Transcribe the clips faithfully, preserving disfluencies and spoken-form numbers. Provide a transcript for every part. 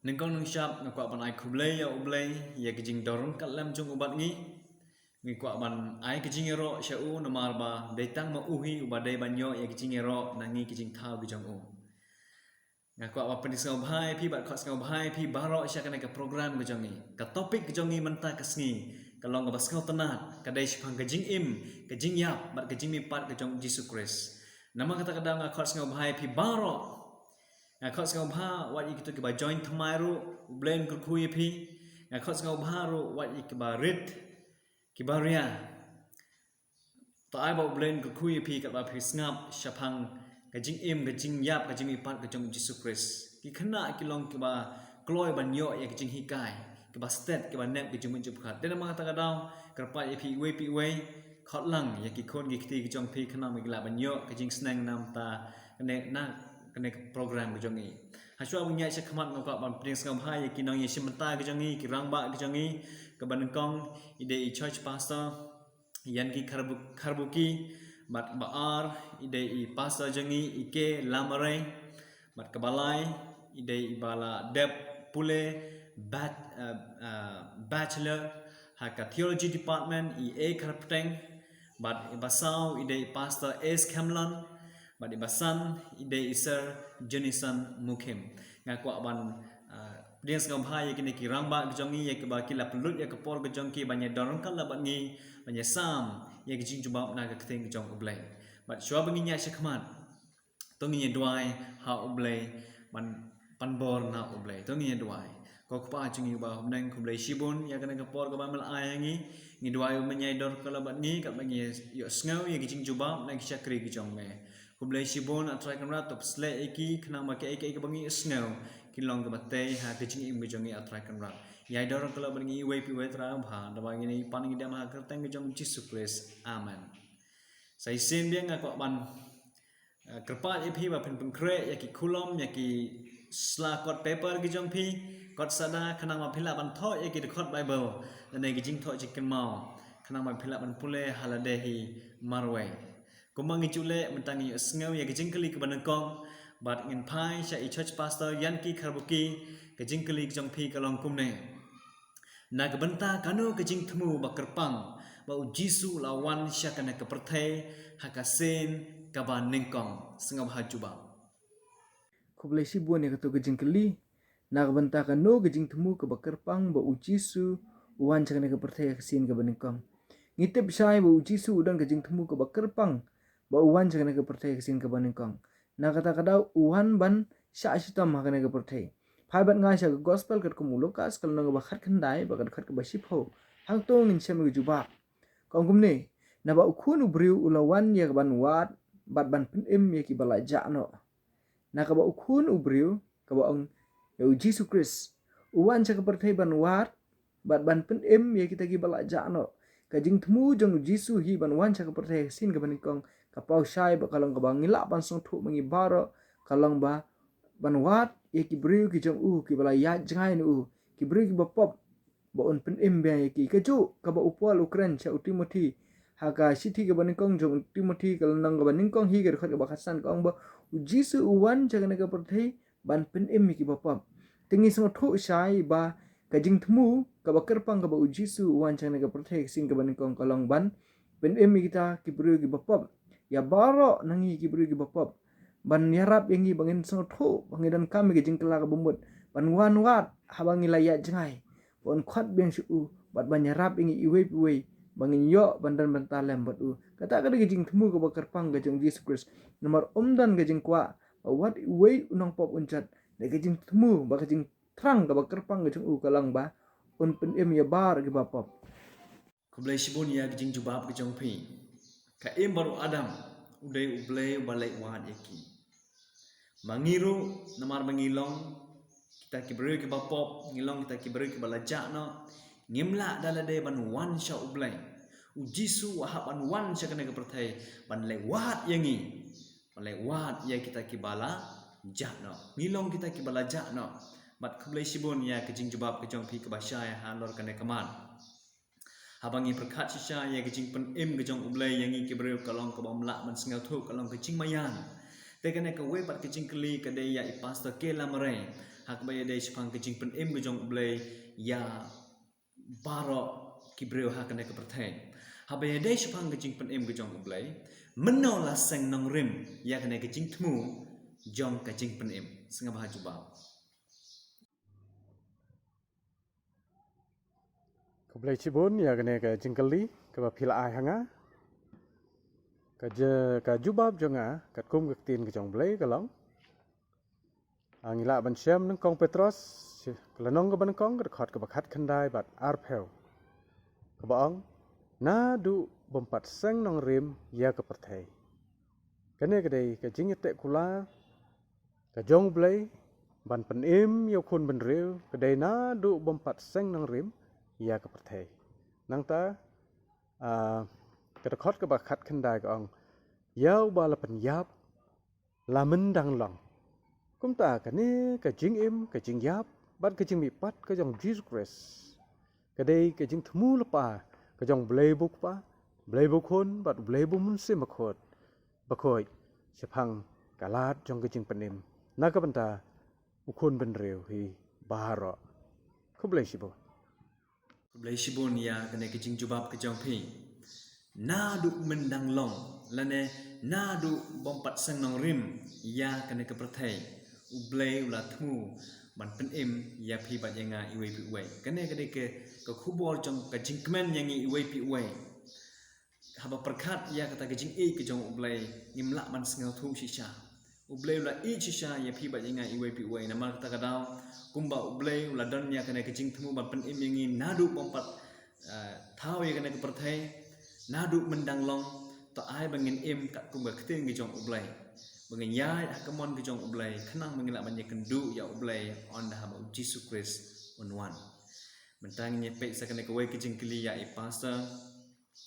Nyngkong nyngshap nga kwah ban ai khublei ïa U Blei ïa ka jingdon ryngkat lem jong u bad ngi. Ngi kwah ban ai ka jingïaroh sha u namar ba dei tang ma u hi uba dei ban ïoh ïa ka jingïaroh na ngi ka jingthaw ka jong u. Nga kwah ban pynsngewbha ïa phi bad khot sngewbha ïa phi baroh sha kane ka program ka jong ngi. Ka topic ka jong ngi mynta ka sngi ka long kaba sngewtynnat, ka dei shaphang ka jingim, ka jingïap bad ka jingmihpat ka jong Jisu Khrist. Namar kata ka daw nga khot sngewbha ïa phi baroh. Nga khot sngewbha wat ïa kito kiba join thymmai ruh, U Blei un kyrkhu ïa phi. Nga khot sngewbha ruh wat ïa kiba rit, kiba ria. To ai ba U Blei un kyrkhu ïa phi katba phi sngap shaphang ka jingim, ka jingïap, ka jingmihpat ka jong Jisu Khrist. Ki khynnah ki long kiba kloi ban ïoh ïa ka jinghikai, kiba stet, kiba nep ka jingmut jingpyrkhat. Te namar kata ka daw, kyrpad ïa phi iwei pa iwei, khot lang ïa ki khun ki kti ka jong phi khnang ba ki lah ban ïoh ka jingsneng na ka bynta kane, na kane ka program ka jong ngi. Hashwa ban ïaid shakhmat nga kwah ban pdiang sngewbha ïa ki nongïashim bynta ka jong ngi, ki rangbah ka jong ngi, kaba nyngkong i dei i Church Pastor Yanki Kharbu-, Kharbuki, bad kaba ar i dei i Pastor jong ngi i K Lamare, bad kaba lai i dei i ba la dep pule bat-, eh, eh, Bachelor ha ka Theology Department i A Kharpteng, bad i ba saw i dei i Pastor S Khemlon, bad i ba san i dei i Sir Jonison Mukhim. Nga kwah ban, ah, pdiang sngewbha ïa kine ki rangbah ka jong ngi ïa kiba ki la pynlut ïa ka por ka jong ki ban ïadon ryngkat la bad ngi ban ïasam ïa ka jingjubab na ka ktien ka jong U Blei. Bad shuwa ba ngin ïaid shakhmat, to ngin ïa duwai ha U Blei ban pan bor na U Blei. To ngin ïa duwai. Ko Kpa jong ngi uba ha bneng, khublei shibun ïa kane ka por kaba me la ai ha ngi. Ngi duwai ba men ïa ïadon ryngkat la bad ngi katba ngi ïohsngew ïa ka jingjubab na ka shakri ka jong me. Khublei shibun A Trai Kynrad, to pynsleh ïa ki khnang ba kaei kaei kaba ngi ïohsngew kin long kaba tei ha ka jingim ka jong ngi A Trai Kynrad. Ïa ïadon ryngkat la bad ngi iwei pa iwei Trai Kynrad, da ba ngi ne pan ngi dem ha ka kyrteng ka jong Jisu Khrist. Amen. Sa shisien biang nga kwah ban Eh, kyrpad ïa phi ba phin pynkhreh ïa ki khulom, ïa ki sla kot paper ki jong phi, kot sada, khnang ba phi lah ban thoh ïa ki dkhot Bible lane ki jingthoh jingkynmaw, khnang ba phi lah ban pule ha lade hi marwei. Kumba ngi ju leh, mynta ngin ïohsngew ïa ki jingkylli kiba nyngkong, bad ngin phai sha i Church Pastor Yanki Kharbuki, ka jingkylli ki jong phi ka long kumne. Na ka bynta kano ka jingthmu ba kyrpang ba U Jisu u la wan sha kane ka pyrthei ha ka sien kaba nyngkong? Sngewbha jubab. Khublei shibun ïa kato ka jingkylli. Na ka bynta kano ka jingthmu kaba kyrpang ba U Jisu u wan sha kane ka pyrthei ha ka sien kaba nyngkong? Ngi tip shai ba U Jisu u don ka jingthmu kaba kyrpang ba u wan sha kane ka pyrthei ha ka sien kaba nyngkong. Na kata ka daw u wan ban shah shitom ha kane ka pyrthei. Phai bad nga sha ka gospel katkum u Lukas, ka lynnong kaba khatkhyndai bad ka dkhot kaba shiphew. Hangto ngin shem ïa ka jubab. Ka ong kumne, naba u Khun u briew u la wan ïa ka ban wad bad ban pynim ïa kiba la jah noh. Na kaba u Khun u briew, kaba ong ïa U Jisu Khrist, u wan sha ka pyrthei ban wad bad ban pynim ïa kita kiba la jah noh. Ka jingthmu jong U Jisu hi ban wan sha ka pyrthei ha ka sien kaba nyngkong ka paw shai bad ka long kaba ngi lah ban sngewthuh ma ngi baroh, ka long ba ban wad ïa ki briew ki jong u kiba la ïaid jngai na u, ki briew kiba pop, ba un pynim biang ïa ki. Kajuh kaba u Paul u kren sha u Timothi ha ka shithi kaba nyngkong jong u Timothi, ka lynnong kaba nyngkong hi, ka dkhot kaba khatsan, ka ong ba U Jisu u wan sha kane ka pyrthei ban pynim ïa kiba pop. Te ngi sngewthuh shai ba ka jingthmu kaba kyrpang kaba U Jisu u wan sha kane ka pyrthei ha ka sien kaba nyngkong ka long ban pynim ïa kita ki briew kiba pop, ïa baroh na ngi ki briew kiba pop, ban ïarap ïa ngi ba ngin sngewthuh ba ngi donkam ïa ka jingkylla kaba mut, ban wan wad haba ngi la ïaid jngai, ba un khot biang sha u bad ban ïarap ïa ngi iwei pa iwei ba ngin ïoh ban don bynta lem bad u. Kata ka dei ka jingthmu kaba kyrpang ka jong U Jisu Khrist. Namar um don ka jingkwah ba wat iwei u nongpop un jot. Dei ka jingthmu bad ka jingthrang kaba kyrpang ka jong u ka long ba un pynim ïa baroh kiba pop. Khublei shibun ïa ka jingjubab ka jong phi. Ka Im bad u Adam u dei U Blei uba leit wad ïa ki. Ma ngi ruh, namar ba ngi long kita ki briew kiba pop, ngi long kita ki briew kiba la jah noh, ngim lah da lade ban wan sha U Blei. U Jisu u hap ban wan sha kane ka pyrthei ban leit wad ïa ngi, ban leit wad ïa kita kiba la jah noh. Ngi long kita kiba la jah noh. Bad khublei shibun ïa ka jingjubab ka jong phi kaba shai halor kane ka mat. Haba ngi pyrkhat shisha ïa ka jingpynim ka jong U Blei ïa ngi ki briew, ka long kaba ym lah ban sngewthuh, ka long ka jingmaïan. Te kane kawei pat ka jingkylli ka dei ïa i Pastor K Lamare Ha kaba ïadei shaphang ka jingpynim ka jong U Blei ïa baroh ki briew ha kane ka pyrthei. Haba ïadei shaphang ka jingpynim ka jong U Blei, mynno la seng nongrim ïa kane ka jingthmu jong ka jingpynim? Sngap ha jubab. Khublei shibun ïa kane ka jingkylli kaba phi la ai ha nga. Ka je, ka jubab jong nga katkum ka ktien ka jong U Blei ka long. Ah, ngi lah ban shem nyngkong Petros, shi-, ka lynnong kaba nyngkong, ka dkhot kaba khatkhyndai bad arphew. Kaba ong, naduh bym pat seng nongrim ïa ka pyrthei. Kane ka dei ka jingïateh kular ka jong U Blei ban pynim ïa u khun bynriew, ka dei naduh bym pat seng nongrim ïa ka pyrthei. Nangta, ah, ka dkhot kaba khatkhyndai ka ong, ïa uba la pynïap la myndang long. Kumta kane ka jingim, ka jingïap bad ka jingmihpat ka jong Jisu Khrist, ka dei ka jingthmu lypa ka jong U Blei U Kpa, U Blei U Khun bad U Blei U Mynsiem Bakhuid, bakhuid shaphang ka lad jong ka jingpynim na ka bynta u khun bynriew hi baroh. Khublei shibun. Khublei shibun ïa kane ka jingjubab ka jong phi. Naduh myndang long, lane naduh bym pat seng nongrim ïa kane ka pyrthei, U Blei u la thmu ban pynim ïa phi bad ïa nga iwei pa iwei. Kane ka dei ka, ka khubor jong ka jingkmen ïa ngi iwei pa iwei. Haba pyrkhat ïa kata ka jingïeit ka jong U Blei, ngim lah ban sngewthuh shisha. U Blei u la ïeit shisha ïa phi bad ïa nga iwei pa iwei. Namar kata ka daw, kumba U Blei u la don ïa kane ka jingthmu ban pynim ïa ngi naduh bym pat, eh, thaw ïa kane ka pyrthei, naduh myndang long, to ai ba ngin im katkum ka ktien ka jong U Blei. Ba ngin ïaid ha ka mon ka jong U Blei, khnang ba ngin lah ban ïakynduh ïa U Blei, ynda haba U Jisu Khrist un wan. Mynta ngin ïa peit sa kane kawei ka jingkylli ïa i Pastor,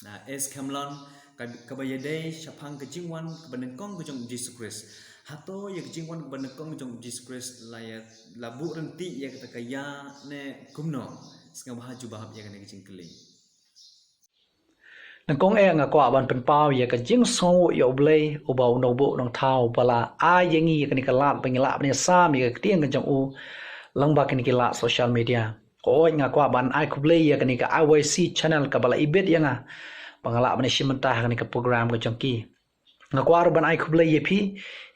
ah, S Khemlon, ka, kaba ïadei shaphang ka jingwan kaba nyngkong ka jong U Jisu Khrist. Hato ïa ka jingwan kaba nyngkong ka jong U Jisu Khrist la ïa, la buh ryntih ïa kata ka ïa ne kumno? Sngap ha jubab ïa kane ka jingkylli. Nyngkong eh nga kwah ban pynpaw ïa ka jingsngewnguh ïa U Blei, uba u nongbuh nongthaw, uba la ai ïa ngi ïa kane ka lad ba ngi lah ban ïasam ïa ka ktien ka jong u lyngba kine ki lad social media. Hooid, nga kwah ban ai khublei ïa kane ka I Y C channel kaba la ibit ïa nga ba nga lah ban ïashim bynta ha kane ka program ka jong ki. Nga kwah ruh ban ai khublei ïa phi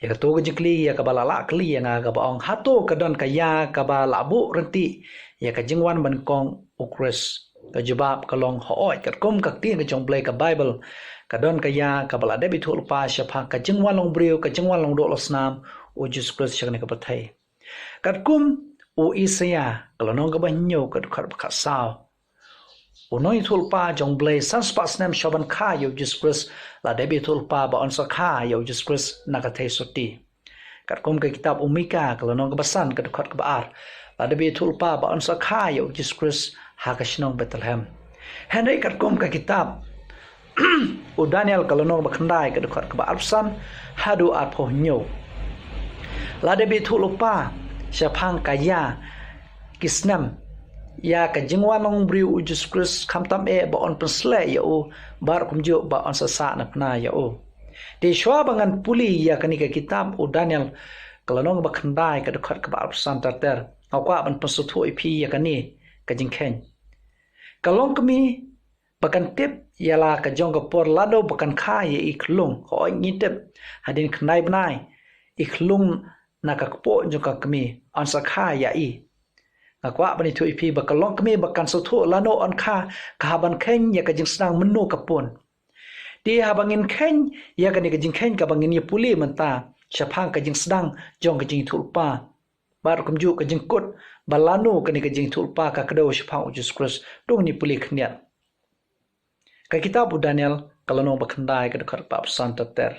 ïa kato ka jingkylli ïa kaba la lah kylli ïa nga, kaba ong, hato ka don ka ïa kaba la buh ryntih ïa ka jingwan banyngkong U Khrist? Ka jubab ka long hooid, katkum ka ktien ka jong U Blei, ka Baibl, ka don ka ïa kaba la dep ithuh lypa shaphang ka jingwan long briew, ka jingwan long doh long snam U Jisu Khrist sha kane ka pyrthei. Katkum u Isaïah, ka lynnong kaba hynñiew, ka dkhot ba khatsaw. U nongïathuhlypa jong U Blei san spah snem shuwa ban kha ïa U Jisu Khrist, la dep ïathuhlypa ba un sa kha ïa U Jisu Khrist na ka theisotti. Katkum ka kitab u Mika, ka lynnong kaba san, ka dkhot kaba ar, la dep ïathuhlypa ba un sa kha ïa U Jisu Khrist ha ka shnong Bethlehem. Hynrei katkum ka kitab u Daniel, ka lynnong ba khyndai, ka dkhot kaba arphew san haduh arphew hynñiew, la dep ïathuhlypa shaphang ka ïa ki snem ïa ka jingwan long briew U Jisu Khrist, khamtam eh ba un pynsleh ïa u, bad kumjuh ba un sa sah na pna ïa u. Te shuwa ba ngan pule ïa kane ka kitab u Daniel, ka lynnong kaba khyndai, ka dkhot kaba arphew san ter ter, nga kwah ban pynsngewthuh ïa phi ïa kane ka jingkheiñ. Ka longkmie ba kan tip ïa la ka jong ka por lano ba kan kha ïa i khlung. Hooid, ngi tip, hadien khyndai bnai i khlung na ka kpoh jong ka kmie un sa kha ïa i. Nga kwah ban ïathuh ïa phi ba ka longkmie ba kan sngewthuh lano un kha, ka hap ban kheiñ ïa ka jingsdang mynno ka pun. Te haba ngin kheiñ ïa kane ka jingkheiñ kaba ngin ïa pule mynta shaphang ka jingsdang jong ka jingïathuhlypa, bad kumjuh ka jingkut ba lano kane ka jingïathuhlypa ka kdew shaphang U Jisu Khrist, to ngin ïa pule khyndiat. Ka kitab u Daniel, ka lynnong ba khyndai, ka dkhot ba arphew san ter ter.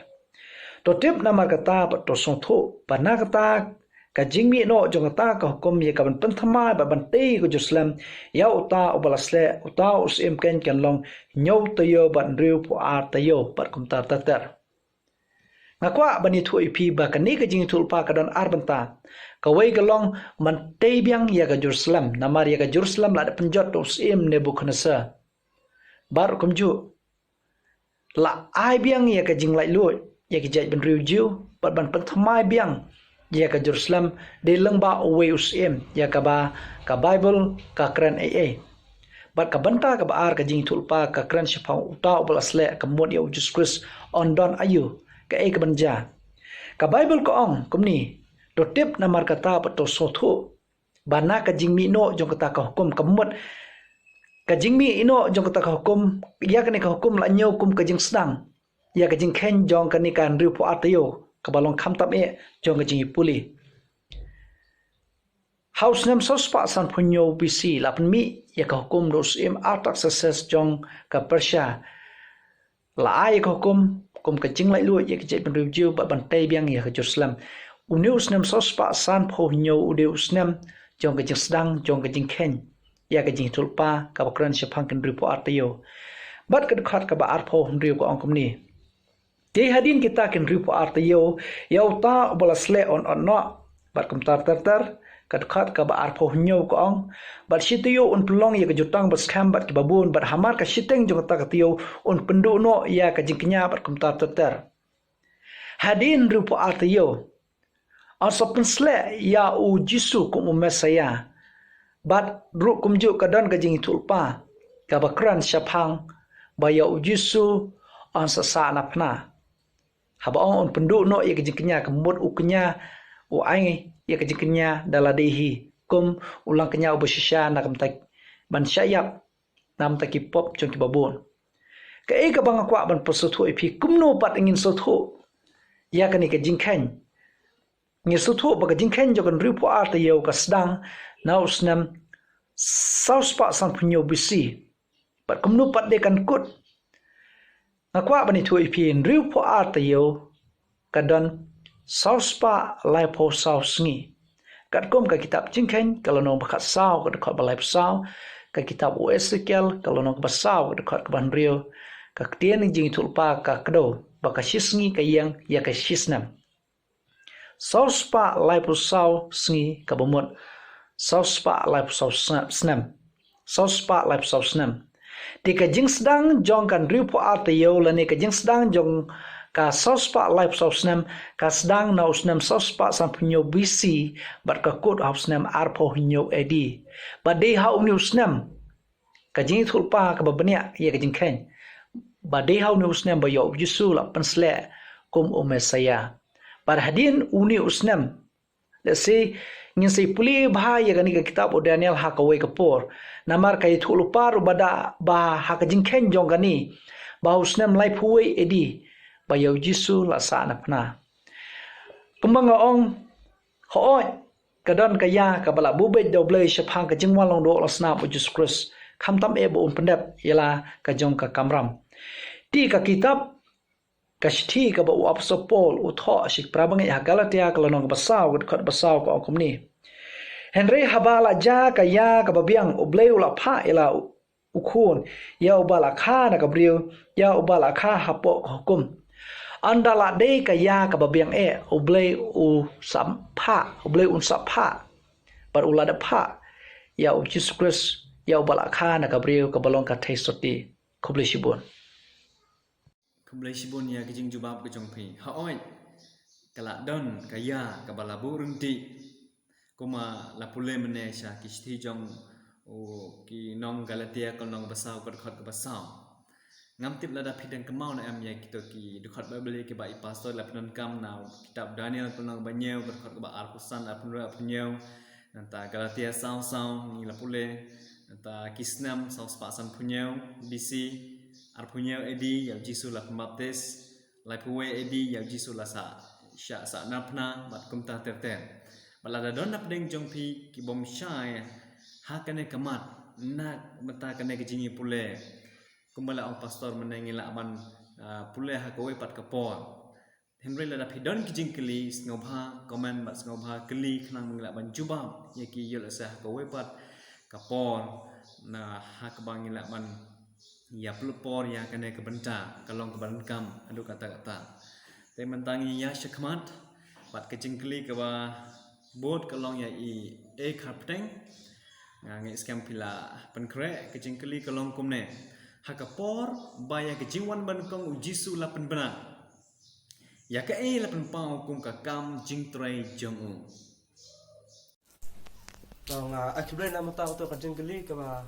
To tip namar kata bad to sngewthuh ba na kata ka jingmih noh jong kata ka hukum ïa ka ban pynthymmai bad ban tei ka Jerusalem ïa uta uba la sleh, uta u syiem keiñ, kan long hynñiew taïew bad hynriewphew ar taïew bad kumta ter ter. Nga kwah ban ïathuh ïa phi ba kane ka jingïathuhlypa ka don ar bynta. Kawei ka long ban tei biang ïa ka Jerusalem, namar ïa ka Jerusalem la dep pynjot da u syiem Nebukhadnesar. Bad kumjuh la ai biang ïa ka jinglaitluid ïa ki jaitbynriew Jiw, bad ban pynthymmai biang ïa ka Jerusalem, dei lyngba uwei u syiem, ïa kaba ka Baibl ka kren ei ei. Bad ka bynta kaba ar ka jingïathuhlypa ka kren shaphang uta uba la sleh ka mut ïa u Jisu Khrist, yn don aïu, kaei kaban jia. Ka Baibl ka ong kumne, to tip namar kata bad to sngewthuh ba na ka jingmih noh jong kata ka hukum, ka mut ka jingmih noh jong kata ka hukum, ïa kane ka hukum la ñiew kum ka jingsdang ïa ka jingkheiñ jong kane ka hynriewphew ar taïew kaba long khamtam eh jong ka jingïapule. Ha u snem saw spah sanphew hynñiew B C la pynmih ïa ka hukum da u syiem Artaxerxes jong ka Persia. La ai ïa ka hukum kum ka jinglaitluid ïa ka jaitbynriew Jiw bad ban tei biang ïa ka Jerusalem. Une u snem saw spah sanphew hynñiew u dei u snem jong ka jingsdang jong ka jingkheiñ ïa ka jingïathuhlypa kaba kren shaphang ki hynriewphew ar taïew. Bad ka dkhot kaba arphew hynriew ka ong kumne. Te hadien kita ki hynriewphew ar taïew, ïa uta uba la sleh yn ot noh, bad kumta ter ter, ka dkhot kaba arphew hynñiew ka ong, bad shi taïew un pynlong ïa ka jutang baskhem bad kiba bun, bad hamar ka shiteng jong kata ka taïew un pynduh noh ïa ka jingkñia bad kumta ter ter. Hadien hynriewphew ar taïew, yn sa pynsleh ïa u Jisu kum u Messaïah. Bad ruh kumjuh ka don ka jingïathuhlypa kaba kren shaphang ba ïa u Jisu yn sa sah na phna. Haba ong yn pynduh noh ïa ka jingkñia, ka mut u kñia, u ai ïa ka jingkñia da lade hi kum u langkñia uba shisha na ka bynta ban shah ïap na ka bynta ki pop jong kiba bun. Kaei kaba nga kwah ban pynsngewthuh ïa phi, kumno pat ngin sngewthuh ïa kane ka jingkheiñ? Ngin sngewthuh ba ka jingkheiñ jong ka hynriewphew ar taïew ka sdang na u snem saw spah sanphew hynñiew B C. Bad kumno pat de kan kut? Nga kwah ban ïathuh ïa phi, hynriewphew ar taïew ka don saw spah laiphew saw sngi. Katkum ka kitab Jingkheiñ ka lynnong ba khatsaw ka dkhot ba laiphew saw, ka kitab u Esekiel ka lynnong ba saw ka dkhot kaba hynriew, ka ktien jingïathuhlypa ka kdew ba ka shisngi ka ïeng ïa ka shisnem. Saw spah laiphew saw sngi kaba mut saw spah laiphew saw snem, snem. Saw spah laiphew saw snem. Te ka jingsdang jong ka hynriewphew ar taïew lane ka jingsdang jong ka saw spah laiphew saw snem ka sdang na u snem saw spah sanphew hynñiew B C bad ka kut ha u snem arphew hynñiew A D. Bad dei ha une u snem ka jingïathuhlypa kaba bniah ïa ka jingkheiñ. Bad dei ha une u snem ba ïa u Jisu la pynsleh kum u Messaïah. Bad hadien une u snem, lehse ngin sa ïa pule bha ïa kane ka kitab u Daniel ha kawei ka por. Namar ka ïathuhlypa ruh ba da ba ha ka jingkheiñ jong kane ba u snem laiphew wei A D ba ïa u Jisu la sah na phna. Kumba nga ong, hooid, ka don ka ïa kaba la buh beit da U Blei shaphang ka jingwan long doh la snam u Jisu Khrist, khamtam eh ba un pyndep ïa la ka jong ka kamram. Te ka kitab, ka shithi kaba u apostol Paul u thoh sha ki para bangeit ha Galatia ka lynnong kaba saw ka dkhot ba saw ka ong kumne. Hynrei haba la jia ka ïa kaba biang U Blei u la phah ïa la u khun, ïa uba la kha na ka briew, ïa uba la kha hapoh ka hukum. Ynda la dei ka ïa kaba biang eh, U Blei u sa phah, U Blei un sa phah bad u la da phah ïa u Jisu Khrist, ïa uba la kha na ka briew kaba long ka theisotti. Khublei shibun. Khublei shibun ïa ki jingjubab ka jong phi. Hooid, ka la don ka ïa kaba la buh ryntih. Kumba la pule mynne sha ki shithi jong u ki nong Galatia ka lynnong ba saw ka dkhot kaba saw. Ngam tip lada phi dang kynmaw ne em ïa kito ki dkhot Baibl kiba i pastor la pyndonkam na kitab Daniel ka lynnong ba hynñiew ka dkhot kaba arphew san, arphew hynriew, arphew hynñiew. Nangta Galatia saw saw ngi la pule. Nangta ki snem saw spah sanphew hynñiew B C, arphew hynñiew A D ïa u Jisu la pynbaptis. Laiphew wei A D ïa u Jisu la sah, shah sah na phna bad kumta ter ter. Bad lada don na pdeng jong phi ki bym shai ha kane ka mat, na bynta kane ka jingïapule, kumba la ong pastor mynne ngi lah ban, ah, pule ha kawei pat ka por. Hynrei lada phi don ki jingkylli, sngewbha comment bad sngewbha kylli khnang ba ngi lah ban jubab ïa ki, ïoh lehse ha kawei pat ka por, na ha kaba ngi lah ban ïa pynlut por ïa kane ka bynta ka long kaba donkam haduh katta katta. Te mynta ngin ïa shakmat bad ka jingkylli kaba bud ka long ïa i A Kharpteng. Nga ngeit skhem phi la pynkhreh. Ka jingkylli ka long kumne: ha ka por ba ïa ka jingwan banyngkong u Jisu la pynbna, Ïa kaei la pynpaw kum ka kam jingtrei jong u? To nga ai khublei na ka bynta kato ka jingkylli kaba,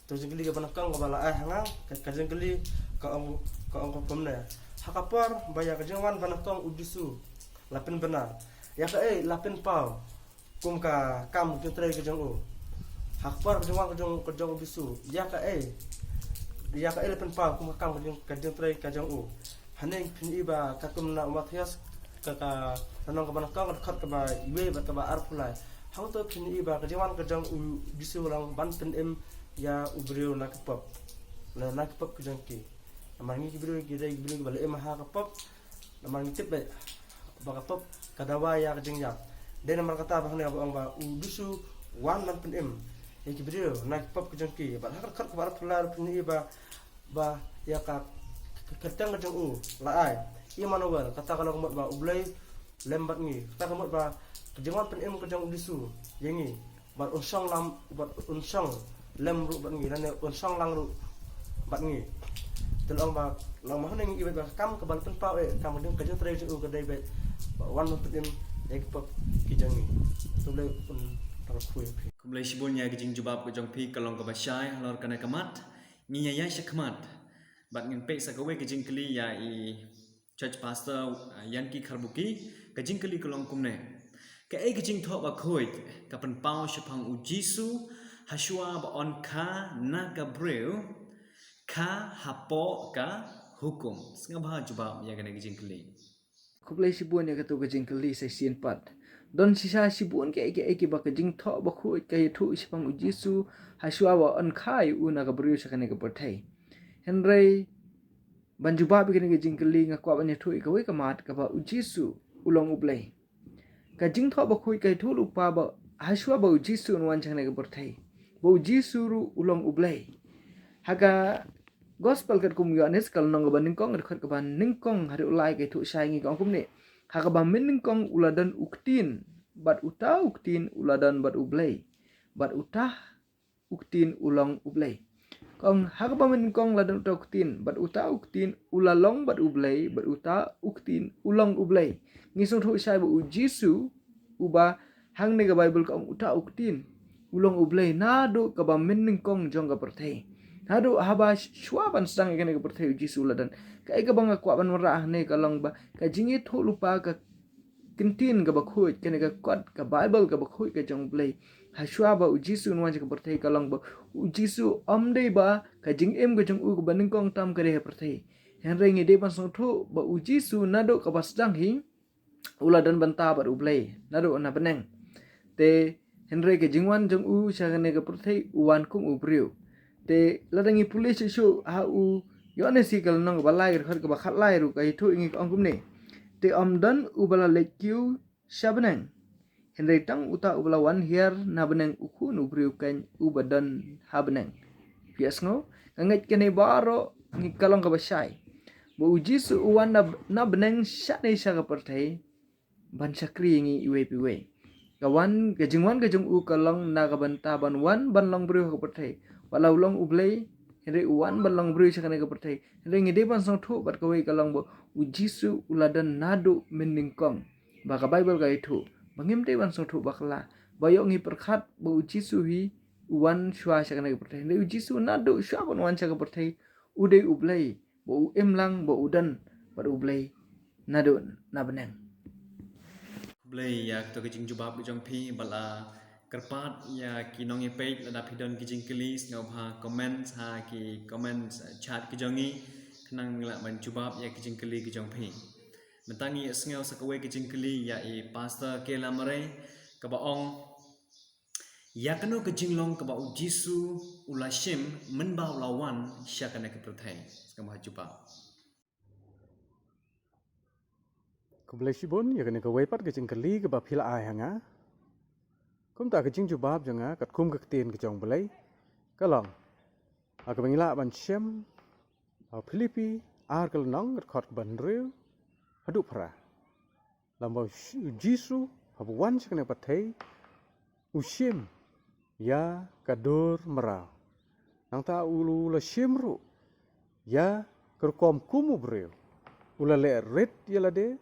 to jingkylli kaba nyngkong kaba la ai ha nga, ka, ka jingkylli ka ong, ka ong kumne. Ha ka por ba ïa ka jingwan banyngkong u Jisu la pynbna, ïa kaei la pynpaw kum ka kam jingtrei ka jong u? Ha ka por ka jingwan ka jong, ka jong u Jisu, ïa kaei, ïa kaei la pynpaw kum ka kam ka jing, ka jingtrei ka jong u? Hangne phin ïohi ba katkum na u Mathaios, ka, ka lynnong kaba nyngkong, ka dkhot kaba wei bad kaba arphew lai. Hangto phin ïohi ba ka jingwan ka jong u Jisu ka long ban pynim ïa u briew na ka pop, na, na ka pop ka jong ki. Namar ngi ki briew ki dei ki briew kiba la im ha ka pop. Namar ngi tip beit ba ka pop ka dawa ïa ka jingïap. Dei namar kata ba hangne ba ong ba u Jisu wan ban pynim ïa ki briew na ka pop ka jong ki. Bad ha ka dkhot kaba arphew lai phin ïohi ba, ba ïa ka, ka, ka kyrteng ka jong u la ai Immanuel, kata ka long mut ba U Blei lem bad ngi. Kata ka mut ba ka jingwan pynim ka jong u Jisu ïa ngi, bad un shong lang, bad un shong lem ruh bad ngi, lane un shong lang ruh bad ngi. Te long ba, long ba hangne ngi ïohi ba ka kam kaba la pynpaw, eh, kam ka jingtrei jong u ka dei ba wan ban pynim ïa ki pop ki jong ngi. To U Blei un ryngkat ïa phi. Khublei shibun ïa ka jingjubab ka jong phi, ka long kaba shai halor kane ka mat. Ngin ïa ïaid shakhmat bad ngin peit sa kawei ka jingkylli ïa i Church Pastor, uh, Yanki Kharbuki. Ka jingkylli ka long kumne: Kaei ka jingthoh bakhuid ka pynpaw shaphang u Jisu hashwa ba un kha na ka briew, kha hapoh ka hukum? Sngewbha jubab ïa kane ka jingkylli. Khublei shibun ïa kato ka jingkylli sa shisien pat. Don shisha shibun kaei kaei kiba ka jingthoh bakhuid ka ïathuh shaphang u Jisu hashwa ba un kha ïa u na ka briew sha kane ka pyrthei. Hynrei ban jubab ïa kane ka jingkylli nga kwah ban ïathuh ïa kawei ka mat kaba u Jisu u long U Blei. Ka jingthoh bakhuid ka ïathuh lypa ba hashwa ba u Jisu un wan sha kane ka pyrthei, ba u Jisu ruh u long U Blei. Ha ka Gospel katkum u Ïoannis ka lynnong kaba nyngkong, ka dkhot kaba nyngkong haduh lai ka ïathuh shai ïa ngi, ka ong kumne: Ha kaba mynnyngkong u la don u Ktien, bad uta u Ktien u la don bad U Blei, bad uta u Ktien u long U Blei. Ka ong, ha kaba mynnyngkong la don uta u Ktien, bad uta u Ktien u la long bad U Blei, bad uta u Ktien u long U Blei. Ngi sngewthuh shai ba u Jisu, uba hangne ka Baibl ka ong uta u Ktien u long U Blei naduh kaba mynnyngkong jong ka pyrthei. Naduh haba sh-, shuwa ban sdang ïa kane ka pyrthei u Jisu u la don. Kaei kaba nga kwah ban wanrah hangne ka long ba ka jingïathuh lypa ka ktien kaba khuid, kane ka kot ka Baibl kaba khuid ka jong U Blei, hashwa ba u Jisu un wan sha ka pyrthei ka long ba u Jisu ym dei ba ka jingim ka jong u kaba nyngkong tam ka dei ha pyrthei. Hynrei ngi dei ban sngewthuh ba u Jisu naduh kaba sdang hi u la don bynta bad U Blei naduh na bneng. Te hynrei ka jingwan jong u sha kane ka pyrthei u wan kum u briew. Te lada ngi pule shuh shuh ha u Ïoannis ka lynnong kaba lai, ka dkhot kaba khatlai ruh ka ïathuh ïa ngi, ka ong kumne: Te ym don uba la leit kiew sha bneng, hynrei tang uta uba la wan hiar na bneng, u Khun u briew keiñ uba don ha bneng. Phi ïohsngew? Nga ngeit kane baroh ngi, ka long kaba shai ba u Jisu u wan na, na bneng shane sha ka pyrthei ban shakri ïa ngi iwei pa iwei. Ka wan, ka jingwan ka jong u ka long na ka bynta ban wan ban long briew ha ka pyrthei. Wat la u long U Blei, hynrei u wan ban long briew sha kane ka pyrthei. Hynrei ngi dei ban sngewthuh bad kawei ka long ba u Jisu u la don naduh mynnyngkong. Ba ka Baibl ka ïathuh ba ngim dei ban sngewthuh bakla, ba ïoh ngi pyrkhat ba u Jisu hi u wan shuwa sha kane ka pyrthei. Hynrei u Jisu naduh shuwa ban wan sha ka pyrthei u dei U Blei, ba u im lang, ba u don bad U Blei naduh na bneng. Khublei ïa kato ka jingjubab ka jong phi. Ba la kyrpad ïa ki nongïapeit, lada phi don ki jingkylli sngewbha comment ha ki comment, eh, chat ka jong ngi, khnang ngi lah ban jubab ïa ki jingkylli ka jong phi. Mynta ngi ïa sngew sa kawei ka jingkylli ïa i Pastor Kela Mare, kaba ong: Ïa kano ka jinglong kaba u Jisu u la shim mynba u la wan sha kane ka pyrthei? Sngewbha jubab. Khublei shibun ïa kane kawei pat ka jingkylli kaba phi la ai ha nga. Kumta ka jingjubab jong nga katkum ka ktien ka jong U Blei ka long, ha kaba ngi lah ban shem ha Philippi ar ka lynnong, ka dkhot kaba hynriew haduh phra. Lada u Jisu haba u wan sha kane ka pyrthei u shim ïa ka dur mraw. Nangta u la shim ruh ïa ka rukom kum u briew. U la leh rit ïa lade,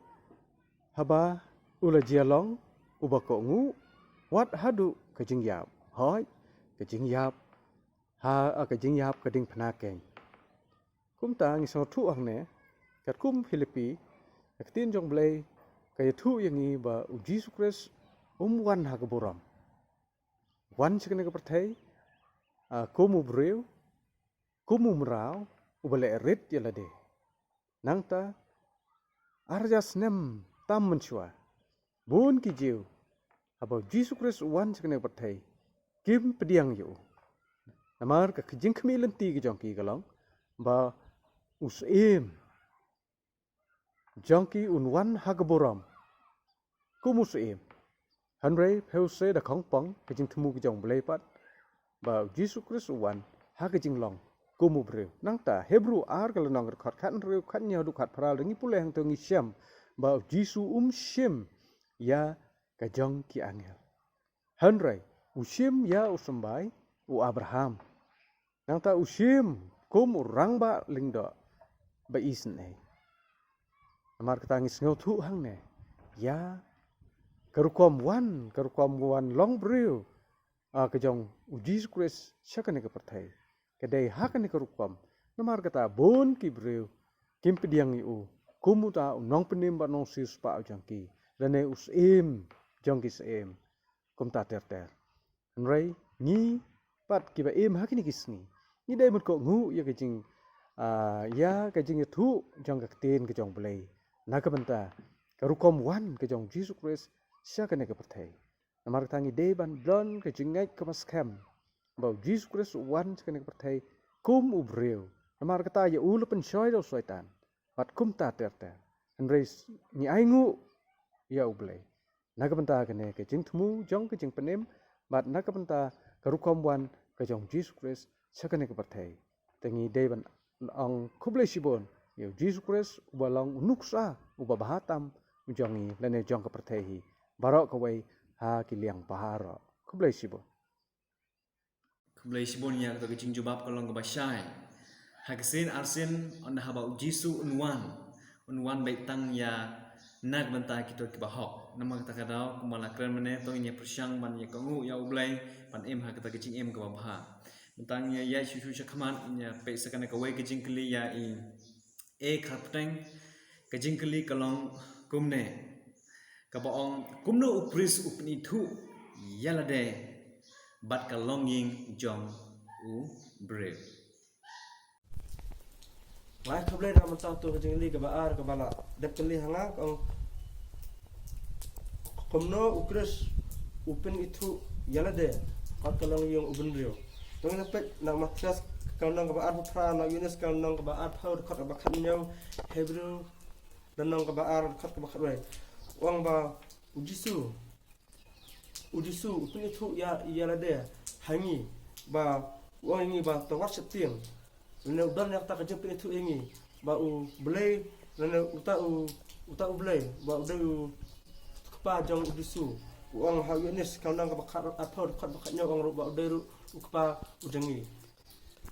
Haba u la jia long uba kohnguh wat haduh ka jingïap, hooid, ka jingïap ha, ka jingïap ka diengphna keiñ. Kumta ngi sngewthuh hangne, katkum Philippi, ka ktien jong U Blei ka ïathuh ïa ngi ba U Jisu Khrist um wan ha ka burom. Wan sha kane ka pyrthei, ah, kum u briew, kum u mraw uba leh rit ïa lade. Nangta, ar hajar snem tam mynshuwa, bun ki Jiw, haba U Jisu Khrist u wan sha kane ka pyrthei, kim pdiang ïa u. Namar ka jingkhmih lynti ka jong ki ka long ba u Syiem jong ki un wan ha ka burom kum u Syiem. Hynrei phi ïohi da khongpong ka jingthmu ka jong U Blei pat ba U Jisu Khrist u wan ha ka jinglong kum u briew. Nangta Hebru ar ka lynnong, ka dkhot khathynriew, khathynñiew haduh khatphra, lada ngi pule hangto ngi shem ba U Jisu um shim ïa ka jong ki angel. Hynrei u shim ïa u symbai u Abraham. Nangta u shim kum u rangbah lyngdoh ba isynei. Namar kata ngi sngewthuh hangne ïa ka rukom wan, ka rukom wan long briew, ah, ka jong U Jisu Khrist sha kane ka pyrthei. Ka dei ha kane ka rukom. Namar kata bun ki briew kim pdiang ïa u kum uta u nongpynim bad nongsiewspah u jong ki, lane u Syiem jong ki syiem. Kumta ter ter. Hynrei ngi pat kiba im ha kine ki sngi, ngi dei ban kohnguh ïa ka jing, ah, ïa ka jingïathuh jong ka ktien ka jong U Blei na ka bynta ka rukom wan ka jong U Jisu Khrist sha kane ka pyrthei. Namar kata ngi dei ban don ka jingngeit kaba skhem ba U Jisu Khrist u wan sha kane ka pyrthei kum u briew. Namar kata ïa u la pynshoi da u Soitan bad kumta ter ter. Hynrei ngi ainguh ïa U Blei na ka bynta kane ka jingthmu jong ka jingpynim bad na ka bynta ka rukom wan ka jong U Jisu Khrist sha kane ka pyrthei. Te ngi dei ban ong khublei shibun ïa U Jisu Khrist uba long u nuksa uba bha tam u jong ngi lane jong ka pyrthei hi baroh kawei ha ki liang baroh. Khublei shibun. Khublei shibun ïa kata ka jingjubab ka long kaba shai. Ha ka sien arsien, ynda haba U Jisu un wan, un wan beit tang ïa na ka bynta kito kiba hok. Namar kata ka daw, kumba la kren mynne, to ngin ïa pyrshang ban ïa kohnguh ïa U Blei, ban im ha kata ka jingim kaba bha. Mynta ngin ïa ïaid shuh shuh shakhmat, ngin ïa peit sa kane kawei ka jingkylli ïa i E. Kharpteng, ka jingkylli ka long kumne. Kaba ong, kumno U Khrist u pynithuh ïa lade bad ka longïing jong u briew. Ngai khublei na mynta to ka jingkylli kaba ar kaba la dep kylli ha nga, ka ong, kumno U Khrist u pynithuh ïa lade bad ka longïing u briew. To ngin peit na Mathaios ka lynnong kaba arphew phra, na Ïoannis ka lynnong kaba arphew, dkhot kaba khathynñiew, Hebru lynnong kaba ar, dkhot kaba khatwei. U ong ba U Jisu, U Jisu u pynithuh ïa, ïa lade ha ngi, ba u ong ïa ngi ba to wat sheptieng. Lane u don ïa kata ka jingpynithuh ïa ngi ba U Blei, lane uta U, uta U Blei ba u dei U Kpa jong U Jisu. U ong ha Ïoannis ka lynnong kaba khat, arphew, dkhot ba khathynñiew, u ong ruh ba u dei ruh U Kpa u jong ngi.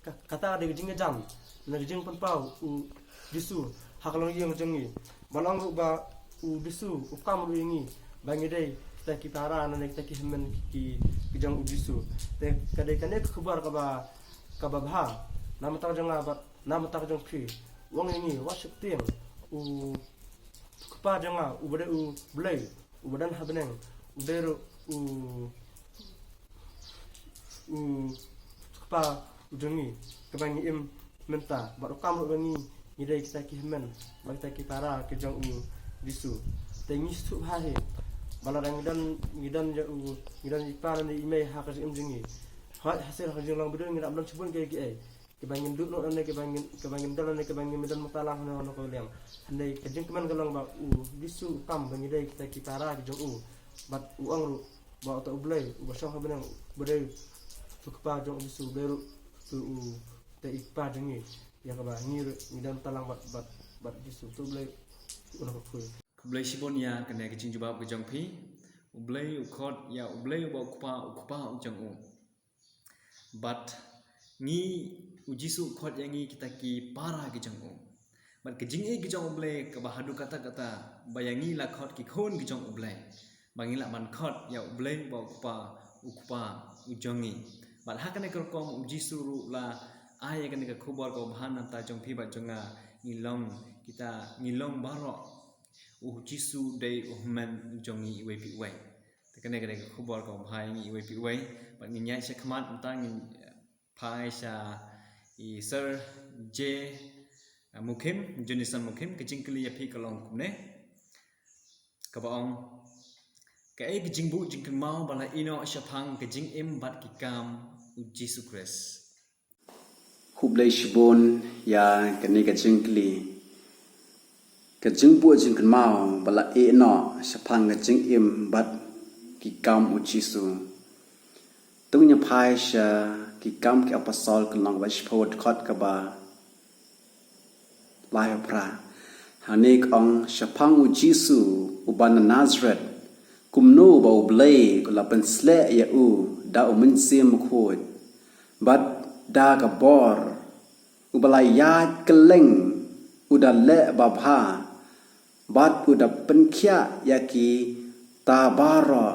Ka, kata ka dei ka jingïajan ne ka jingpynpaw U Jisu ha ka longïing jong ngi. Ba long ruh ba U Jisu u kam ruh ïa ngi ba ngi dei kita ki para ne kita ki hynmen ki, ki jong U Jisu. Te ka dei kane ka khubor kaba, kaba bha na bynta jong nga bad na bynta jong phi. U ong ïa ngi wat sheptieng, U Kpa jong nga uba dei U Blei uba don ha bneng, u dei ruh U, U Kpa u jong ngi kaba ngi im mynta, bad u kam ruh ba ngi, ngi dei kita ki hynmen bad kita ki para ki jong U Jisu. Te ngi sngewthuh bha hi ba lada ngi don, ngi don ïa u, ngi don i kpa ne i mei ha ka jingim jong ngi, hooid, ha sien ha ka jinglong ba dei ngi dap don shibun kiei kiei kiba ngin duh noh ne kiba ngin, kiba ngin don ne kiba ngin don matalang hano hano ka liang. Hynrei ka jingkmen ka long ba U Jisu u kam ba ngi dei kita ki para ki jong u. Bad u ong ruh ba uta U Blei uba shong ha bneng uba dei U Kpa jong U Jisu, u dei ruh uta i Kpa jong ngi, ïa kaba ngi ruh ngi don matalang bad, bad, bad U Jisu. Uta U Blei un ong khublei. Khublei shibun ïa kane ka jingjubab ka jong phi. U Blei u khot ïa U Blei uba U Kpa, U Kpa u jong u. Bad ngi, U Jisu u khot ïa ngi kita ki para ki jong u. Bad ka jingïeit ka jong U Blei kaba haduh katta katta, ba ïa ngi la khot ki khun ki jong U Blei, ba ngi lah ban khot ïa U Blei ba U Kpa, U Kpa u jong ngi. Bad ha kane ka rukom U Jisu ruh la ai ïa kane ka khubor kaba bha na ka bynta jong phi bad jong nga. Ngi long kita, ngi long baroh, U Jisu dei U Hynmen u jong ngi iwei pa iwei. Te kane ka dei ka khubor kaba bha ïa ngi iwei pa iwei. Bad ngin ïaid shakhmat mynta, ngin phai sha i Sir J Mukhim, Jonathan Mukhim. Ka jingkylli ïa phi ka long kumne, kaba ong: Kaei ka jingbuh jingkynmaw ba la ïehnoh shaphang ka jingim bad ki kam U Jisu Khrist? Khublei shibun ïa kane ka jingkylli. Ka jingbuh jingkynmaw ba la ïehnoh shaphang ka jingim bad ki kam U Jisu. To ngin phai sha Ki Kam ki Apostol, ka lynnong ba shiphew, dkhot kaba laiphew phra. Hangne ka ong shaphang U Jisu uba na Nasareth, kumno ba U Blei u la pynsleh ïa u da U Mynsiem Bakhuid, bad da ka bor, uba la ïaid kylleng, u da leh babha, bad u da pynkhiah ïa kita baroh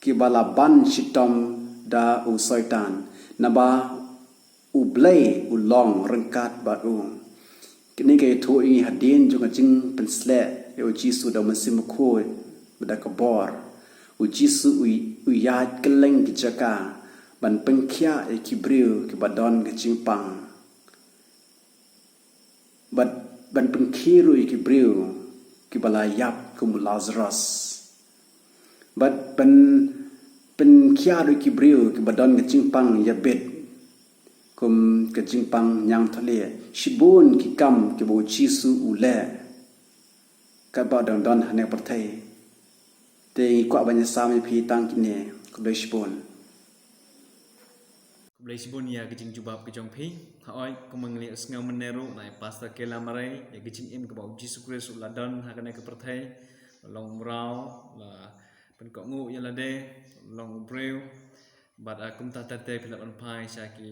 kiba la ban shitom da u Soitan, naba U Blei u long ryngkat bad u. Kine ki ïathuh ïa ngi hadien jong ka jingpynsleh ïa U Jisu da U Mynsiem Bakhuid bad da ka bor. U Jisu u, u ïaid kylleng ki jaka ban pynkhiah ïa ki briew kiba don ka jingpang. Bad ban pynkiew ruh ïa ki briew kiba la ïap kum u Lazarus. Bad ban pynkhiah ruh ïa ki briew kiba don ka jingpang ïabit, kum ka jingpang ñiangthohlieh. Shibun ki kam kiba U Jisu u leh katba u dang don hangne ha pyrthei. Te ngi kwah ban ïasam ïa phi tang kine. Khublei shibun. Khublei shibun ïa ka jingjubab ka jong phi. Hooid, kumba ngi la ïohsngew mynne ruh na i Pastor Kela Marei, ïa ka jingim kaba U Jisu Khrist u la don ha kane ka pyrthei, long mraw, la pynkohnguh ïa lade, long briew. Bad, ah, kumta ter ter phi lah ban phai sha ki,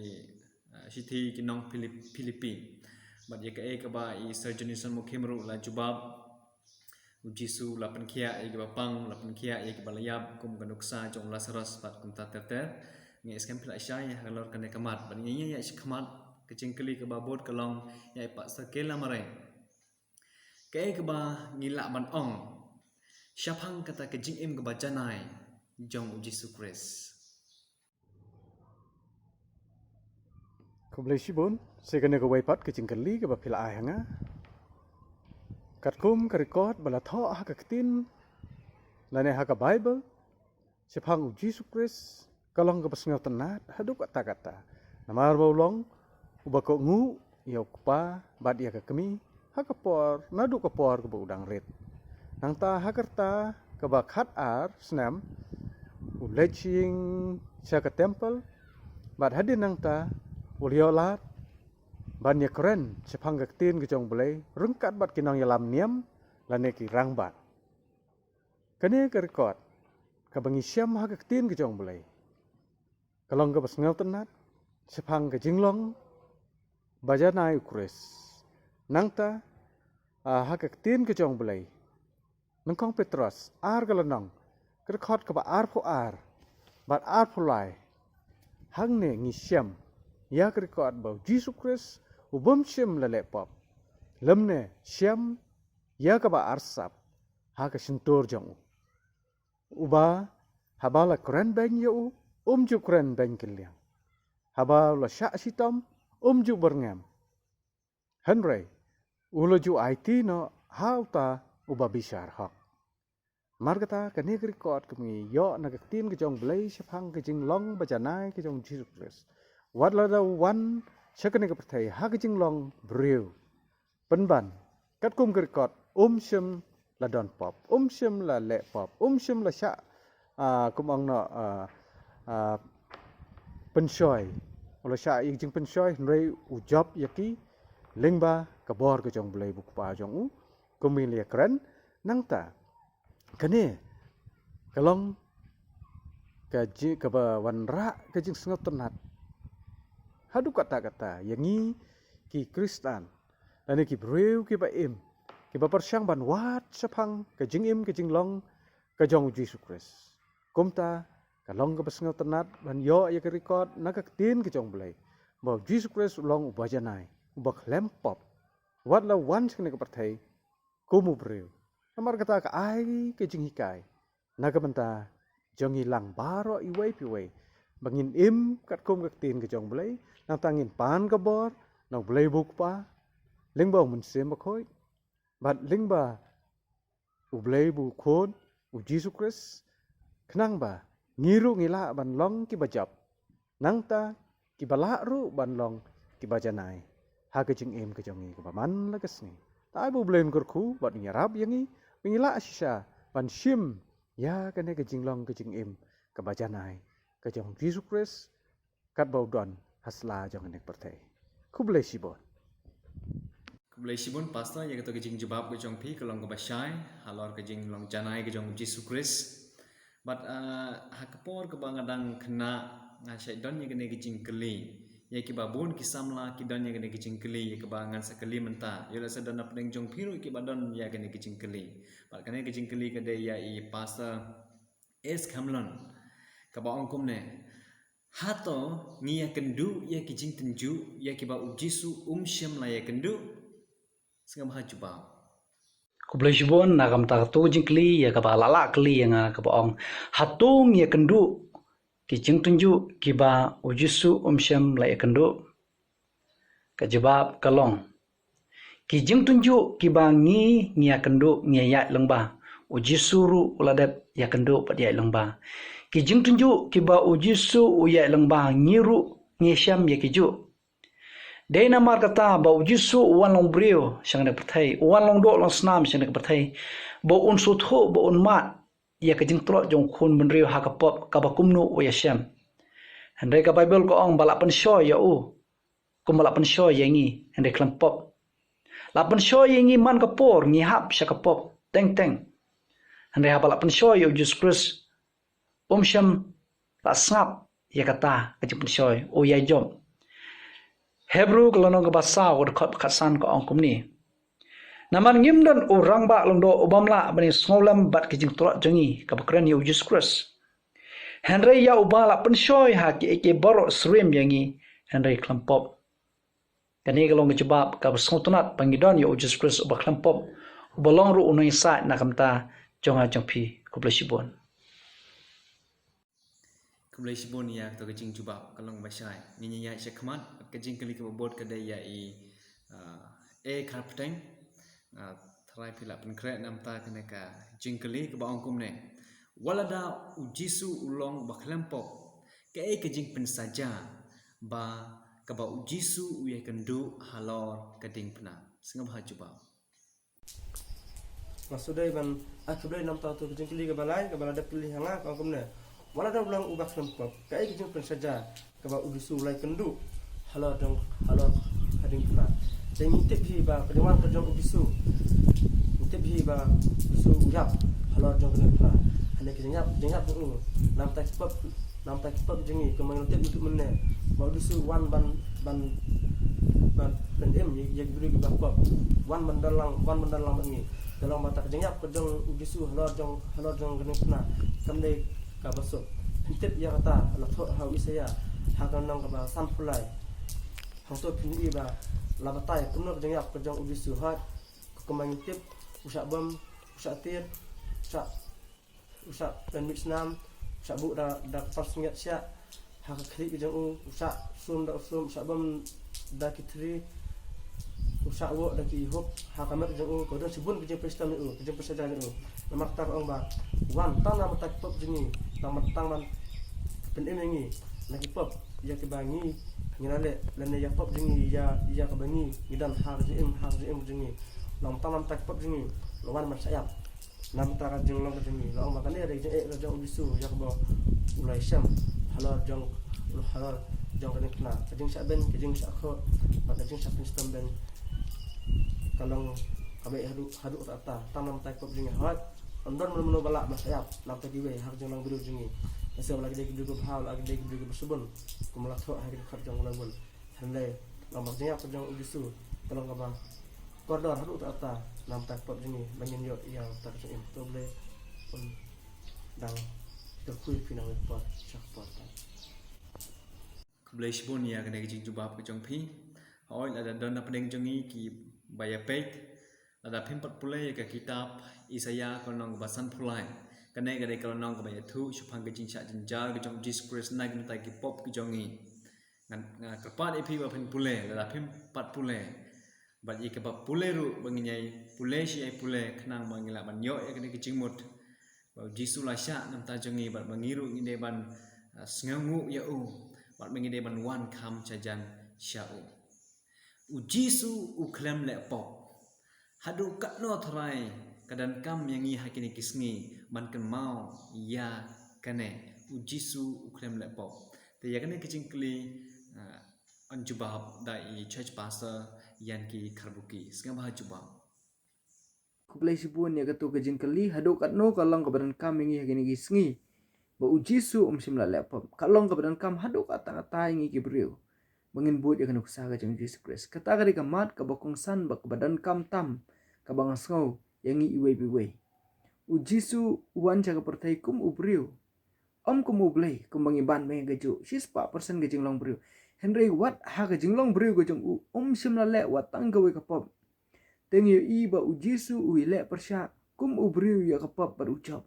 ah, shithi ki nong Philip-, Philippi. Bad ïa kaei kaba i Sir Jonathan Mukhim ruh u la jubab, U Jisu u la pynkhiah ïa kiba pang, u la pynkhiah ïa kiba la ïap, kum ka nuksa jong u Lazarus bad kumta ter ter. Ngi skhem phi la shai halor kane ka mat. Bad ngin ïa ïaid shakhmat, ka jingkylli kaba bud ka long ïa i Pastor Kela Marei: Kaei kaba ngi lah ban ong shaphang kata ka jingim kaba janai jong U Jisu Khrist? Khublei shibun, sa kane kawei pat ka jingkylli kaba phi la ai ha nga. Katkum ka record ba la thoh ha ka ktien lane ha ka Baibl shaphang U Jisu Khrist, ka long kaba sngewtynnad haduh katta katta. Namar ba u long uba kohnguh ïa U Kpa bad ïa ka Kmie ha ka por, naduh ka por kaba u dang rit. Nangta ha ka rta kaba khatar snem, u leit sha ïing, sha ka templ, bad hadien nangta u la ïoh lad ban ïakren shaphang ka ktien ka jong U Blei ryngkat bad ki nongïalam niam lane ki rangbah. Kane ka record kaba ngi shem ha ka ktien ka jong U Blei, ka long kaba sngewtynnad shaphang ka jinglong ba janai U Khrist. Nangta, ah, ha ka ktien ka jong U Blei, Nyngkong Petros ar ka lynnong, ka dkhot kaba arphew ar bad arphew lai, hangne ngi shem ïa ka record ba U Jisu Khrist u bym shym la leh pop, lymne shem ïa kaba arsap ha ka shyntur jong u. Uba haba la kren beiñ ïa u, um ju kren beiñ kylliang. Haba u la shah shitom, um ju byrngem. Hynrei u la ju aiti noh ha uta uba bishar hok. Namar kata, kane ka record kaba ngi ïoh na ka ktien ka jong U Blei shaphang ka jinglong ba janai ka jong U Jisu Khrist, wat lada u wan sha kane ka pyrthei ha ka jinglong briew, pynban katkum ka record, um shym la don pop, um shym la leh pop, um shym la shah, ah, kum ong noh, ah, ah, pynshoi. U la shah ïa ka jingpynshoi, hynrei u jop ïa ki lyngba ka bor ka jong U Blei, U Kpa jong u, kum ba ngi la ïakren. Nangta kane ka long ka ji-, kaba wanrah ka jingsngewtynnad haduh katta katta ïa ngi ki Khristan. lane ki briew kiba im, kiba pyrshang ban wad shaphang ka jingim ka jinglong ka jong u Jisu Khrist. Kumta ka long kaba sngewtynnat ban ïoh ïa ka record na ka ktien ka jong u Blei ba u Jisu Khrist u long uba janai, uba khlem pop, wat la wan sha kane ka pyrthei kum u briew. Namar kata ka ai ka jinghikai na ka bynta jong ngi lang baroh iwei pa iwei ba ngin im katkum ka ktien ka jong u Blei, nangta ngin pan ka bor na u Blei uba u Kpa, lyngba u Mynsiem Bakhuid, bad lyngba u Blei uba u Khun, u Jisu Khrist, khnang ba ngi ruh ngi lah ban long kiba jop, nangta kiba lah ruh ban long kiba janai ha ka jingim ka jong ngi kaba man la ka sngi. Te ai ba u Blei un kyrkhu bad un ïarap ïa ngi ba ngin lah shisha ban shim ïa kane ka jinglong ka jingim kaba janai ka jong u Jisu Khrist, katba u don ha sla jong kane ka pyrthei. Khublei shibun. Khublei shibun Pastor, ïa kato ka jingjubab ka jong phi ka long kaba shai halor ka jinglong janai ka jong u Jisu Khrist. Bad, ah, ha ka por kaba nga dang khynnah, nga shait don ïa kane ka jingkylli. Ïa kiba bun ki samla ki don ïa kane ka jingkylli, ïa kaba ngan sa kylli mynta. Ïoh lehse don na pdeng jong phi ruh kiba don ïa kane ka jingkylli. Bad kane ka jingkylli ka dei ïa i Pastor S Khamlon, kaba ong kumne: Hato ngi ïakynduh ïa ki jingtynjuh ïa kiba u Jisu um shym la ïakynduh? Sngap ha jubab. Khublei shibun na ka bynta kato ka jingkylli ïa kaba la lah kylli ïa nga kaba ong, hato ngi ïakynduh ki jingtynjuh kiba u Jisu um shym la ïakynduh? Ka jubab ka long, ki jingtynjuh kiba ngi ngi ïakynduh ngi ïaid lyngba, u Jisu ruh u la dep ïakynduh bad ïaid lyngba. Ki jingtynjuh kiba u Jisu u ïaid lyngba ngi ruh ngi shem ïa ki juh. Dei namar kata ba u Jisu u wan long briew sha kane ka pyrthei, u wan long doh long snam sha kane ka pyrthei, ba un sngewthuh ba un mad ïa ka jingtlot jong u khun bynriew ha ka pop kaba kumno u ïashem. Hynrei ka Baibl ka ong ba la pynshoi ïa u kumba la pynshoi ïa ngi, hynrei khlem pop. La pynshoi ïa ngi man ka por ngi hap sha ka pop teng teng. Hynrei haba la pynshoi ïa u Jisu Khrist, um shym la sngap ïa kata ka jingpynshoi, u ïai jop. Hebru ka lynnong kaba saw ka dkhot khatsan ka ong kumne: Namar ngim don u rangbah lyngdoh u bym lah ban ïasngewlem bad ka jingtlot jong ngi kaba kren ïa u Jisu Khrist. Hynrei ïa uba la pynshoi ha kiei kiei baroh syriem ïa ngi, hynrei khlem pop. Kane ka long ka jubab kaba sngewtynnat ba ngi don ïa u Jisu Khrist uba khlem pop, uba long ruh u nongïasaid na ka bynta jong nga jong phi. Khublei shibun. Khublei shibun ïa kato ka jingjubab ka long ba shai. Ngin ïa ïaid shakhmat, ka jingkylli kaba bud ka dei ïa i, ah, A Kharpteng. Ah, tharai phi lah pynkhreh na ka bynta kane ka jingkylli kaba ong kumne: Wat lada u Jisu u long ba khlem pop, kaei ka jingpynsaja ba kaba u Jisu u ïakynduh halor ka diengphna? Sngap ha jubab. Nga shu dei ban ai khublei na ka bynta kato ka jingkylli kaba lai, kaba la dep kylli ha nga, ka ong kumne: Wat lada u long uba khlem pop, kaei ka jingpynsaja kaba u Jisu u la ïakynduh halor jong, halor ka diengphna? Te ngi tip hi ba ka jingwan ka jong u Jisu, ngi tip hi ba u Jisu u ïap halor jong ka diengphna. Hynrei ka jingïap, jingïap jong u, na ka bynta ki pop, na ka bynta ki pop jong ngi, kumba ngi la tip mynne ba u Jisu u wan ban, ban, ban pynim ïa, ïa ki briew kiba pop, wan ban don lang, wan ban don lang bad ngi. Ka long ba kata ka jingïap ka jong u Jisu halor jong, halor jong ka diengphna kam dei kaba suk. Phin tip ïa kata, la thoh ha u Isaïah ha ka lynnong kaba sanphew lai. Hangto phin ïohi ba la batai kumno ka jingïap ka jong u Jisu. Hooid, kumba ngi tip, u shah bom, u shah tied, u shah, u shah pynmih snam, u shah buh da, da ka pansngiat shiah ha ka khlieh ka jong u, u shah sum da u sum, u shah bom da ki thri, u shah woh da ki hup ha ka met ka jong u. Ka don shibun ka jingpynshitom ïa u, ka jingpynsaja ïa u. Namar kata ka ong ba wan tang na ka bynta ki pop jong ngi, tang ban, tang ban pynim ïa ngi na ki pop ïa kiba ngi ngi la leh, lane ïa pop jong ngi ïa, ïa kaba ngi ngi don ha ka jingim, ha ka jingim jong ngi. Long tang na ka bynta ki pop jong ngi, la wan ban shah ïap. Na ka bynta ka jinglong ka jong ngi, la ong ba kane ka dei ka jingeh ka jong u Jisu ïa kaba u la ïashem halor jong, halor jong ka diengphna. Ka jingshah beiñ, ka jingshah khoh bad ka jingshah pynshitom beiñ ka long kaba ïeit haduh, haduh katta katta. Tang na ka bynta ki pop jong ngi, hooid, ym don mano mano ba lah ban shah ïap na ka bynta kiwei ha ka jinglong briew jong ngi. Lehse ba la ki dei ki briew kiba bha, ba la ki dei ki briew kiba shibun, kumba la thoh ha ki dkhot jong ka Baibl. Hynrei long ba ka jingïap ka jong u Jisu ka long kaba Kordor haduh ta ta namta pop jong ngi ba ngin ïoh ïa ta jong im to ble pun dang terkui phi nang por chak por ta. Khublei shibun ïa kane ka jingjubab ka jong phi. Hoi lada don na pdeng jong ngi ki ba ïa peit, lada phim pat pule ïa ka kitab Isaiah ka lynnong ba san phew lai. Kane ka dei ka lynnong kaba ïathuh shaphang ka jingshah jynjar ka jong Jisu Khrist na ki bynta ki pop ka jong ngi. Ngan, nga kyrpad ïa phi ba phin pule, lada phim pat pule. Bad ïa kaba pule ruh ba ngin ïai pule shi ïai pule khnang ba ngin lah ban ïoh ïa kane ka jingmut ba u Jisu la shah namta jong ngi bad ba ngi ruh ngi dei ban, ah, sngewnguh ïa u bad ba ngi dei ban wan kham shajan sha u. U Jisu u khlem leh pop. Haduh katno tharai ka donkam ïa ngi ha kine ki sngi ban kynmaw ïa kane, u Jisu u khlem leh pop. Te ïa kane ka jingkylli, ah, yn jubab da i church pastor Yanki Kharbuki. Sngewbha jubab. Khublei shibun ïa kato ka jingkylli, haduh katno ka long kaba donkam ïa ngi ha kine ki sngi ba u Jisu um shym la leh pop. Ka long kaba donkam haduh katta katta ïa ngi ki briew ba ngin bud ïa ka nuksa ka jong u Jisu Khrist. Kata ka dei ka mat kaba kongsan bad kaba donkam tam kaba nga sngew ïa ngi iwei pa iwei. U Jisu u wan sha ka pyrthei kum u briew, ym kum u Blei, kumba ngi ban ba ngi kajuh, shispah persen ka jinglong briew. Hynrei wat ha ka jinglong briew ka jong u, um shym la leh wat tang kawei ka pop. Te ngi ïohi ba u Jisu u ïaleh pyrshah kum u briew ïa ka pop bad u jop.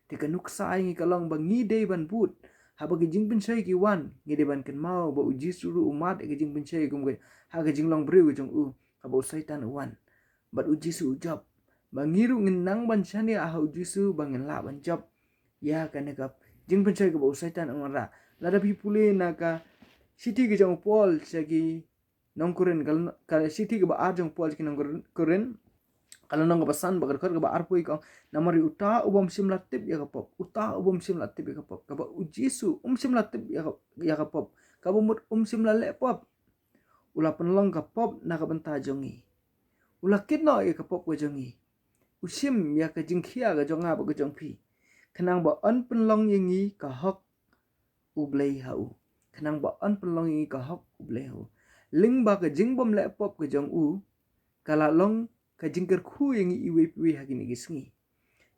Te ka nuksa ïa ngi ka long ba ngi dei ban bud, haba ki jingpynshoi ki wan, ngi dei ban kynmaw ba u Jisu ruh u mad ïa ki jingpynshoi kum ka, ha ka jinglong briew ka jong u, haba u Soitan u wan. Bad u Jisu u jop. Ba ngi ruh ngin nang ban shaniah ha u Jisu ba ngin lah ban jop ïa kane ka jingpynshoi kaba u Soitan u wanrah. Lada phi pule na ka shithi ka jong u Paul sha ki nong Korinth, ka, ka shithi kaba ar jong u Paul sha ki nong Korin-, Korinth, ka lynnong kaba san bad ka dkhot kaba arphew ka ong, namar uta u bym shym la tip ïa ka pop, uta u bym shym la tip ïa ka pop, kaba u Jisu um shym la tip ïa ka, ïa ka pop, kaba mut um shym la leh pop. U la pynlong ka pop na ka bynta jong ngi. U la kit noh ïa ka pop ka jong ngi. U shim ïa ka jingkhia ka jong nga bad ka jong phi. Khnang ba yn pynlong ïa ngi ka hok u Blei ha u. Khnang ba yn pynlong ïa ngi ka hok u Blei ha u. Lyngba ka jingbym leh pop ka jong u, ka la long ka jingkyrkhu ïa ngi iwei pa iwei ha kine ki sngi.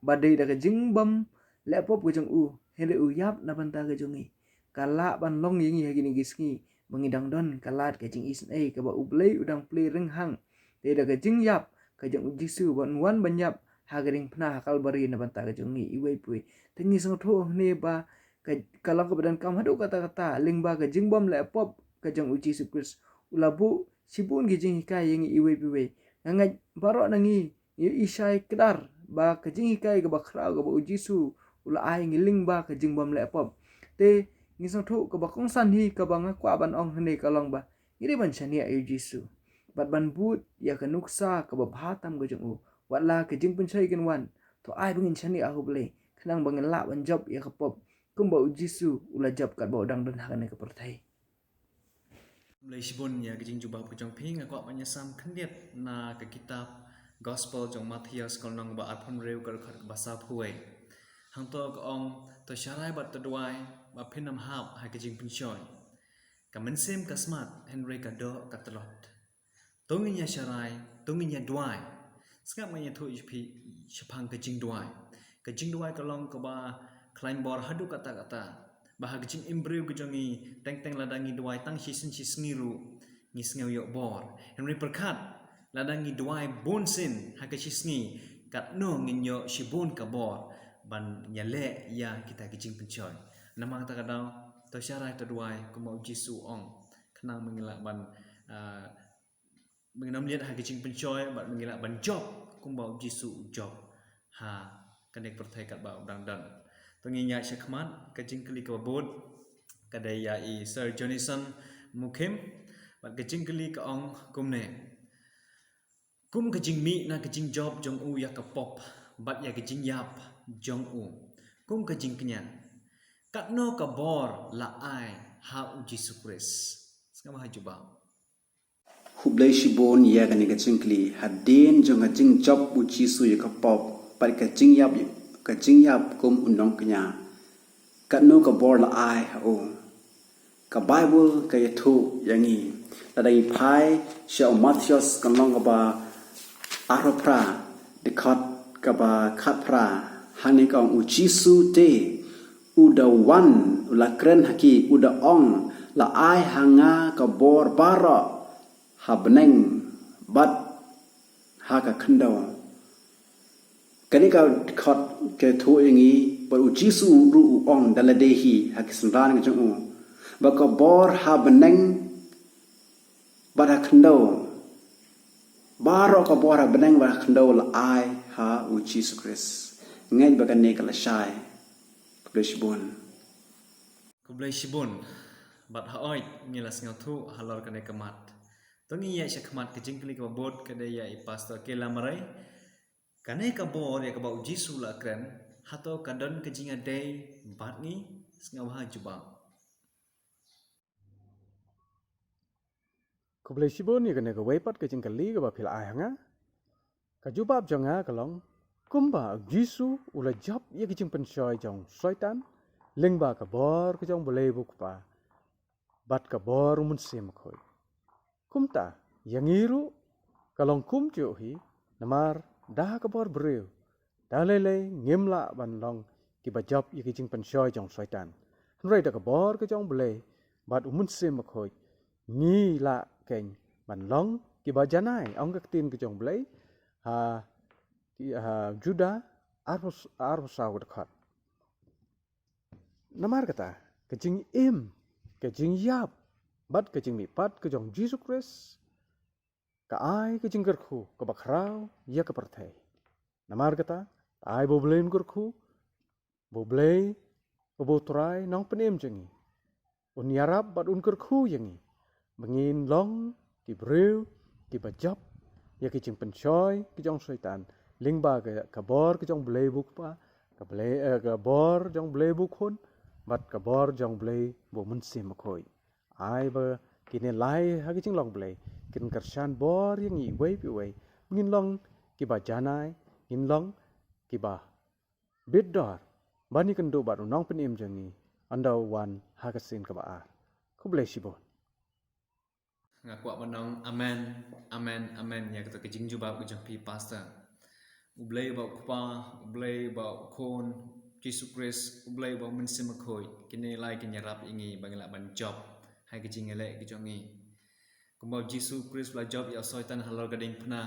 Ba dei da ka jingbym leh pop ka jong u, hynrei u ïap na bynta ka jong ngi. Ka lah ban long ïa ngi ha kine ki sngi ba ngi dang don ka lad ka jingisynei kaba u Blei u dang plie rynghang. Dei da ka jingïap ka jong u Jisu ban wan ban ïap ha ka diengphna ha Kalbari na bynta ka jong ngi iwei pa iwei. Te ngi sngewthuh hangne ba ka, ka long kaba donkam haduh katta katta lyngba ka jingbym leh pop ka jong u Jisu Khrist. U la buh shibun ki jinghikai ïa ngi iwei pa iwei. Nga ngeit baroh na ngi ngi ïohi shai kdar ba ka jinghikai kaba khraw kaba u Jisu u la ai ngi lyngba ka jingbym leh pop. Te ngi sngewthuh kaba kongsan hi kaba nga kwah ban ong hangne ka long ba ngi dei ban shaniah ïa u Jisu bad ban bud ïa ka nuksa kaba bha tam ka jong u. Wat la ka jingpynshoi kan wan, to ai ba ngin shaniah ha u Blei khnang ba ngin lah ban jop ïa ka pop kumba u Jisu u la jop katba u dang don ha kane ka pyrthei. Khublei shibun ïa ka jingjubab ka jong phi. Nga kwah ban ïasam khyndiat na ka kitab Gospel jong Mathaios ka lynnong ba arphew hynriew ka dkhot kaba saphew wei. Hangto ka ong, to sharai bad to duwai ba phin ym hap ha ka jingpynshoi. Ka mynsiem ka smat hynrei ka doh ka tlot. To ngin ïa sharai, to ngin ïa duwai. Sngap ngin ïathuh ïa phi shaphang ka jingduwai. Ka jingduwai ka long kaba khlaiñ bor haduh katta katta. Ba ha ka jingim briew ka jong ngi teng teng lada ngi duwai tang shisien shisngi ruh ngi sngew ïoh bor. Hynrei pyrkhat lada ngi duwai bun sien ha ka shisngi katno ngin ïoh shibun ka bor ban ïaleh ïa kita ki jingpynshoi. Namar kata ka daw to sharai to duwai kumba u Jisu u ong. Khnang ba ngin lah ban, ah, ba ngin ym leit ha ka jingpynshoi bad ba ngin lah ban jop kumba u Jisu u jop ha kane ka pyrthei katba u dang don. To ngin ïaid shakhmat, ka jingkylli kaba bud ka dei ïa i Sir Jonathan Mukhim bad ka jingkylli ka ong kumne. Kum ka jingmih na ka jingjop jong u ïa ka pop bad ïa ka jingïap jong u, kum ka jingkñia, katno ka bor la ai ha u Jisu Khrist? Sngap ha jubab. Khublei shibun ïa kane ka jingkylli. Hadien jong ka jingjop u Jisu ïa ka pop bad ka jingïap, ka jingïap kum u nongkñia, katno ka bor la ai ha u? Ka Baibl ka ïathuh ïa ngi. Lada ngi phai sha u Mathaios ka lynnong kaba Arphew phra, dkhot kaba khatphra, hangne ka ong, U Jisu te u da wan, u la kren ha ki, u da ong, la ai ha nga ka bor baroh ha bneng bad ha ka khyndew. Kane ka dkhot ka ïathuh ïa ngi ba U Jisu ruh u ong da lade hi ha ki synran ka jong u ba ka bor ha bneng bad ha khyndew, baroh ka bor ha bneng bad ha khyndew la ai ha U Jisu Khrist. Ngeit ba kane ka lashai. Khublei shibun. Khublei shibun. Bad hooid ngi la sngewthuh halor kane ka mat. To ngin ïaid shakhmat, ka jingkylli kaba bud ka dei ïa i Pastor Kela Marai. Kane ka bor ïa kaba U Jisu u la kren, hato ka don ka jingïadei bad ngi? Sngewbha jubab. Khublei shibun ïa kane kawei pat ka jingkylli kaba phi la ai ha nga. Ka jubab jong nga ka long, kumba U Jisu u la jop ïa ka jingpynshoi jong Soitan lyngba ka bor ka jong U Blei U Kpa bad ka bor U Mynsiem Bakhuid. Kumta ïa ngi ruh ka long kumjuh hi, namar da ka bor briew da lei lei ngim lah ban long kiba jop ïa ki jingpynshoi jong Soitan. Hynrei da ka bor ka jong U Blei bad U Mynsiem Bakhuid ngi lah keiñ ban long kiba janai, ong ka ktien ka jong U Blei ha, ha Juda arphew, arphew saw ka dkhot. Namar kata, ka jingim, ka jingïap bad ka jingmihpat ka jong U Jisu Khrist ka ai ka jingkyrkhu kaba khraw ïa ka pyrthei. Namar kata, ai ba U Blei un kyrkhu, ba U Blei, ba U Trai Nongpynim jong ngi un ïarap bad un kyrkhu ïa ngi ba ngin long ki briew kiba jop ïa ki jingpynshoi ki jong Soitan lyngba ka, ka bor ka jong U Blei U Kpa, ka Blei, eh, ka bor jong U Blei U Khun bad ka bor jong U Blei U Mynsiem Bakhuid. Ai ba kine lai ha ka jinglong Blei kin kyrshan bor ïa ngi iwei pa iwei ba ngin long kiba janai, ngin long kiba bit dor ban ïakynduh bad U Nongpynim jong ngi ynda u wan ha ka sien kaba ar. Khublei shibun. Nga kwah ban ong amen, amen, amen ïa kata ka jingjubab ka jong phi, Pastor. U Blei uba U Kpa, U Blei uba U Khun, Jisu Khrist, U Blei uba U Mynsiem Bakhuid, kine lai kin ïarap ïa ngi ba ngin lah ban jop ha ka jingïaleh ka jong ngi. Kumba U Jisu Khrist u la jop ïa u Soitan halor ka diengphna,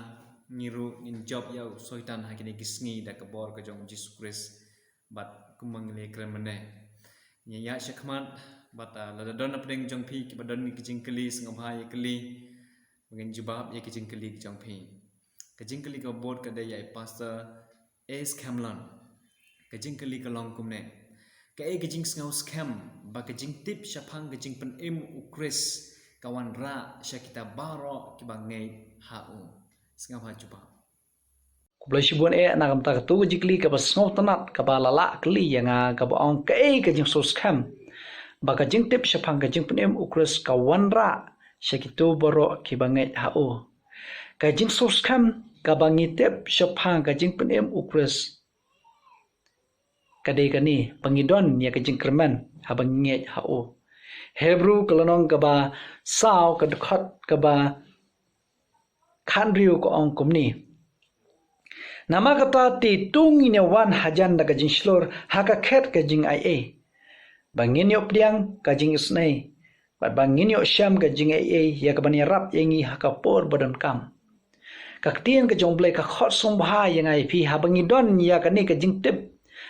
ngi ruh ngin jop ïa u Soitan ha kine ki sngi da ka bor ka jong U Jisu Khrist. Bad kumba ngi la kren mynne, ngin ïaid shakhmat bad, ah, lada don napdeng jong phi kiba don ki jingkylli, sngewbha ïa kylli ba ngin jubab ïa ki jingkylli ki jong phi. Ka jingkylli kaba bud ka dei ïa i Pastor A. Skhem Lon. Ka jingkylli ka long kumne: Kaei ka jingsngew skhem ba ka jingtip shaphang ka jingpynim U Khrist ka wanrah sha kita baroh kiba ngeit ha u? Sngewbha jubab. Khublei shibun eh na ka bynta katu ka jingkylli kaba sngewtynnat kaba la lah kylli ïa nga, kaba ong kaei ka jingsngew skhem ba ka jingtip shaphang ka jingpynim U Khrist ka wanrah sha kito baroh kiba ngeit ha u. Ka jingsngew skhem kaba ngi tip shaphang ka jingpynim U Khrist ka dei kane, ba ngi don ïa ka jingkyrmen haba ngi ngeit ha u. Hebru ka lynnong kaba saw ka dkhot kaba khathynriew ka ong kumne: Namar kata te to ngin ïa wan hajan da ka jingshlur ha ka khet ka jingaiei, ba ngin ïoh pdiang ka jingisynei, bad ba ngin ïoh shem ka jingaiei ïa kaban ïarap ïa ngi ha ka por ba donkam. Ka ktien ka jong U Blei ka khot sngewbha ïa nga ïa phi, haba ngi don ïa kane ka jingtip,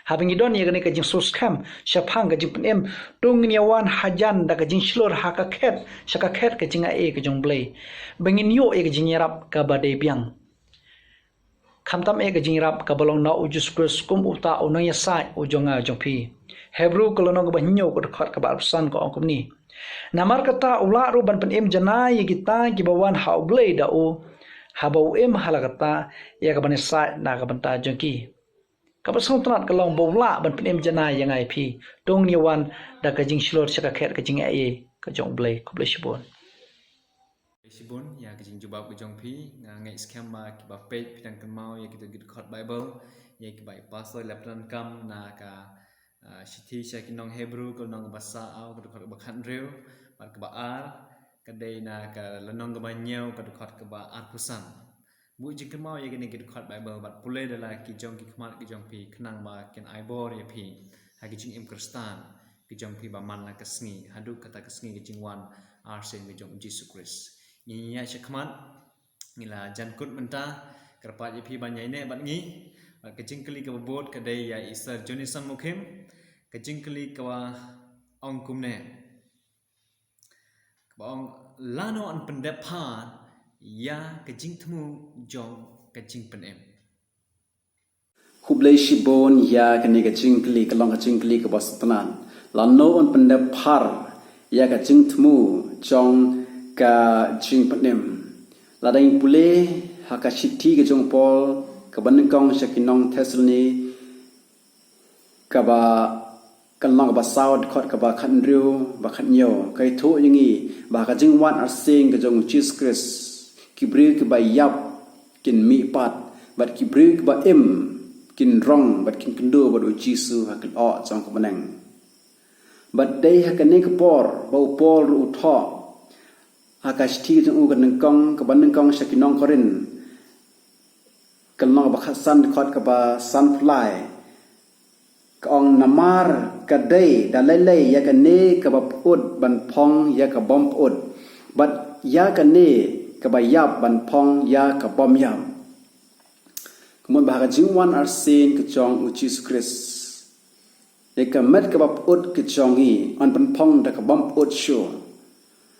haba ngi don ïa kane ka jingsngew skhem shaphang ka jingpynim, to ngin ïa wan hajan da ka jingshlur ha ka khet, sha ka khet ka jingaiei ka jong U Blei, ba ngin ïoh ïa ka jingïarap kaba dei biang. Khamtam eh ka jingïarap kaba long na U Jisu Khrist kum uta u nongïasaid u jong nga jong phi. Hebru ka lynnong kaba hynñiew ka dkhot kaba arphew san ka ong kumne: Namar kata u lah ruh ban pynim janai ïa kita kiba wan ha U Blei da u, haba u im ha la kata ïa kaban ïasaid na ka bynta jong ki. Kaba sngewtynnat ka long ba u lah ban pynim janai ïa nga ïa phi. To ngin ïa wan da ka jingshlur sha ka khet ka jingaiei ka jong U Blei. Khublei shibun. Khublei shibun ïa ka jingjubab ka jong phi. Nga ngeit skhem ba kiba peit phi dang kynmaw ïa kita ki dkhot Baibl ïa kiba i Pastor la pyndonkam na ka, ah, shithi sha ki nong Hebru ka lynnong kaba saw ka dkhot kaba khathynriew bad kaba ar, ka dei na ka lynnong kaba hynñiew ka dkhot kaba arphew san. Buh jingkynmaw ïa kane ka dkhot Baibl bad pule da la ki jong ki khmat ki jong phi khnang ba kin ai bor ïa phi ha ki jingim Khristan ki jong phi ba man la ka sngi haduh kata ka sngi ka jingwan arsien ka jong u Jisu Khrist. Ngi ïa sha khmat, ngi la jan kut mynta, kyrpad ïa phi ban ïaineh bad ngi. Bad ka jingkylli kaba bud ka dei ïa i Sir Johnny Sanmukhim. Ka jingkylli kaba ong kumne. Kaba ong, lano yn pyndep phar ïa ka jingthmu jong ka jingpynim. Khublei shibun ïa kane ka jingkylli, ka long ka jingkylli kaba sngewtynnat. Lano yn pyndep phar ïa ka jingthmu jong ka jingpynim. Lada ngi pule ha ka shithi ka jong u Paul kaba nyngkong sha ki nong Thessaloni, kaba, ka lynnong kaba saw, dkhot kaba khathynriew bad khathynñiew, ka ïathuh ïa ngi ba ka jingwan arsien ka jong u Jisu Khrist, ki briew kiba ïap kin mihpat, bad ki briew kiba im kin rong bad kin kynduh bad u Jisu ha ka lyoh jong ka bneng. Bad dei ha kane ka por ba u Paul ruh u thoh ha ka shithi ka jong u ka nyngkong, kaba nyngkong sha ki nong Korinth, ka lynnong kaba khatsan, dkhot kaba sanphew lai, ka ong, namar ka dei da lei lei ïa kane kaba pyut ban phong ïa ka bym pyut, bad ïa kane kaba ïap ban phong ïa ka bym ïap. Ka mut ba ha ka jingwan arsien ka jong u Jisu Khrist, ïa ka met kaba pyut ka jong ngi yn pynphong da ka bym pyut shuh,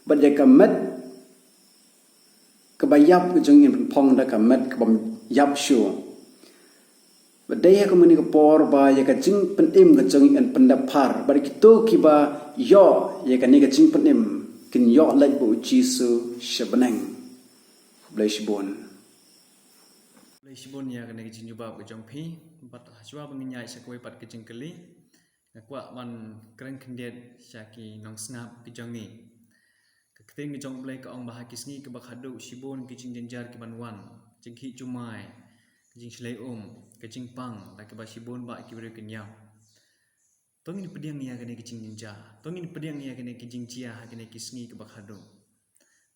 bad ïa ka met kaba ïap ka jong ngi yn pynphong da ka met ka bym ïap shuh. Bad dei ha kane ka por ba ïa ka jingpynim ka jong ngi yn pyndep phar, bad kito kiba ïoh ïa kane ka jingpynim kin ïoh leit bad u Jisu sha bneng. Khublei shibun. Khublei shibun ïa kane ka jingjubab ka jong phi. Bad hashwa ba ngin ïaid sha kawei pat ka jingkylli, nga kwah ban kren khyndiat sha ki nongsngap ki jong ngi. Ka ktien ka jong u Blei ka ong ba ha ki sngi kiba khadduh shibun ki jingjynjar ki ban wan, jingkhih jumai, ka jingshlei um, ka jingpang, da kiba shibun ba ki briew kin ïap. To ngin pdiang ïa kane ka jingjynjar, to ngin pdiang ïa kane ka jingjia ha kane ki sngi kiba khadduh.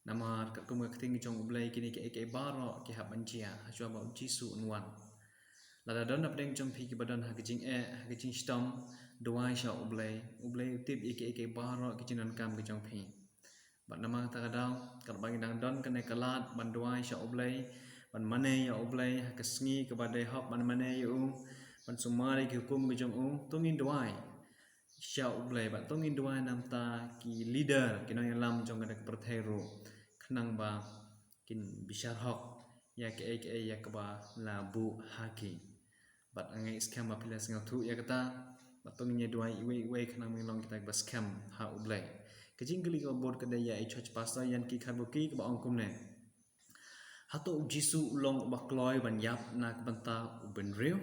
Namar katkum ka ktien ka jong u Blei kine kiei kiei baroh ki hap ban jia hashwa ba u Jisu un wan. Lada don napdeng jong phi kiba don ha ka jingeh, ha ka jingshitom, duwai sha u Blei. U Blei u tip ïa kiei kiei baroh ki jingdonkam ka jong phi. Bad namar kata ka daw, katba ngi dang don kane ka lad ban duwai sha u Blei, ban mane ïa u Blei ha ka sngi kaba dei hok ban mane ïa u, ban sumar ïa ki hukum ka jong u, to ngin duwai sha u Blei, bad to ngin duwai namar ki leader, ki nongïalam jong kane ka pyrthei ruh, khnang ba kin bishar hok ïa kiei kiei ïa kaba la buh ha ki. Bad nga ngeit skhem ba phi la sngewthuh ïa kata, bad to ngin ïa duwai iwei iwei khnang ba ngin long kita kiba skhem ha u Blei. Ka jingkylli kaba bud ka dei ïa i Church Pastor Ïan Ki Kharbuki kaba ong kumne. Hato u Jisu u long uba kloi ban ïap na ka bynta u bynriew?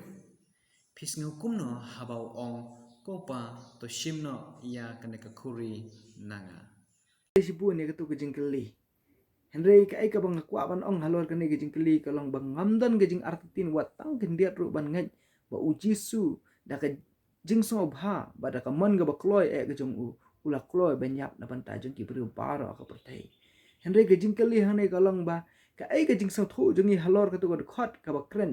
Phi sngew kumno haba u ong, ko Pa, to shim noh ïa kane ka khuri na nga? Shibun ïa kato ka jingkylli. Hynrei kaei kaba nga kwah ban ong halor kane ka jingkylli ka long ba ngam don ka jingartatien wat tang khyndiat ruh ban ngeit ba u Jisu da ka jingsngewbha bad da ka mon kaba kloi eh ka jong u, u la kloi ban ïap na bynta jong ki briew baroh ha ka pyrthei. Hynrei ka jingkylli hangne ka long ba kaei ka jingsngewthuh jong ngi halor kato ka dkhot kaba kren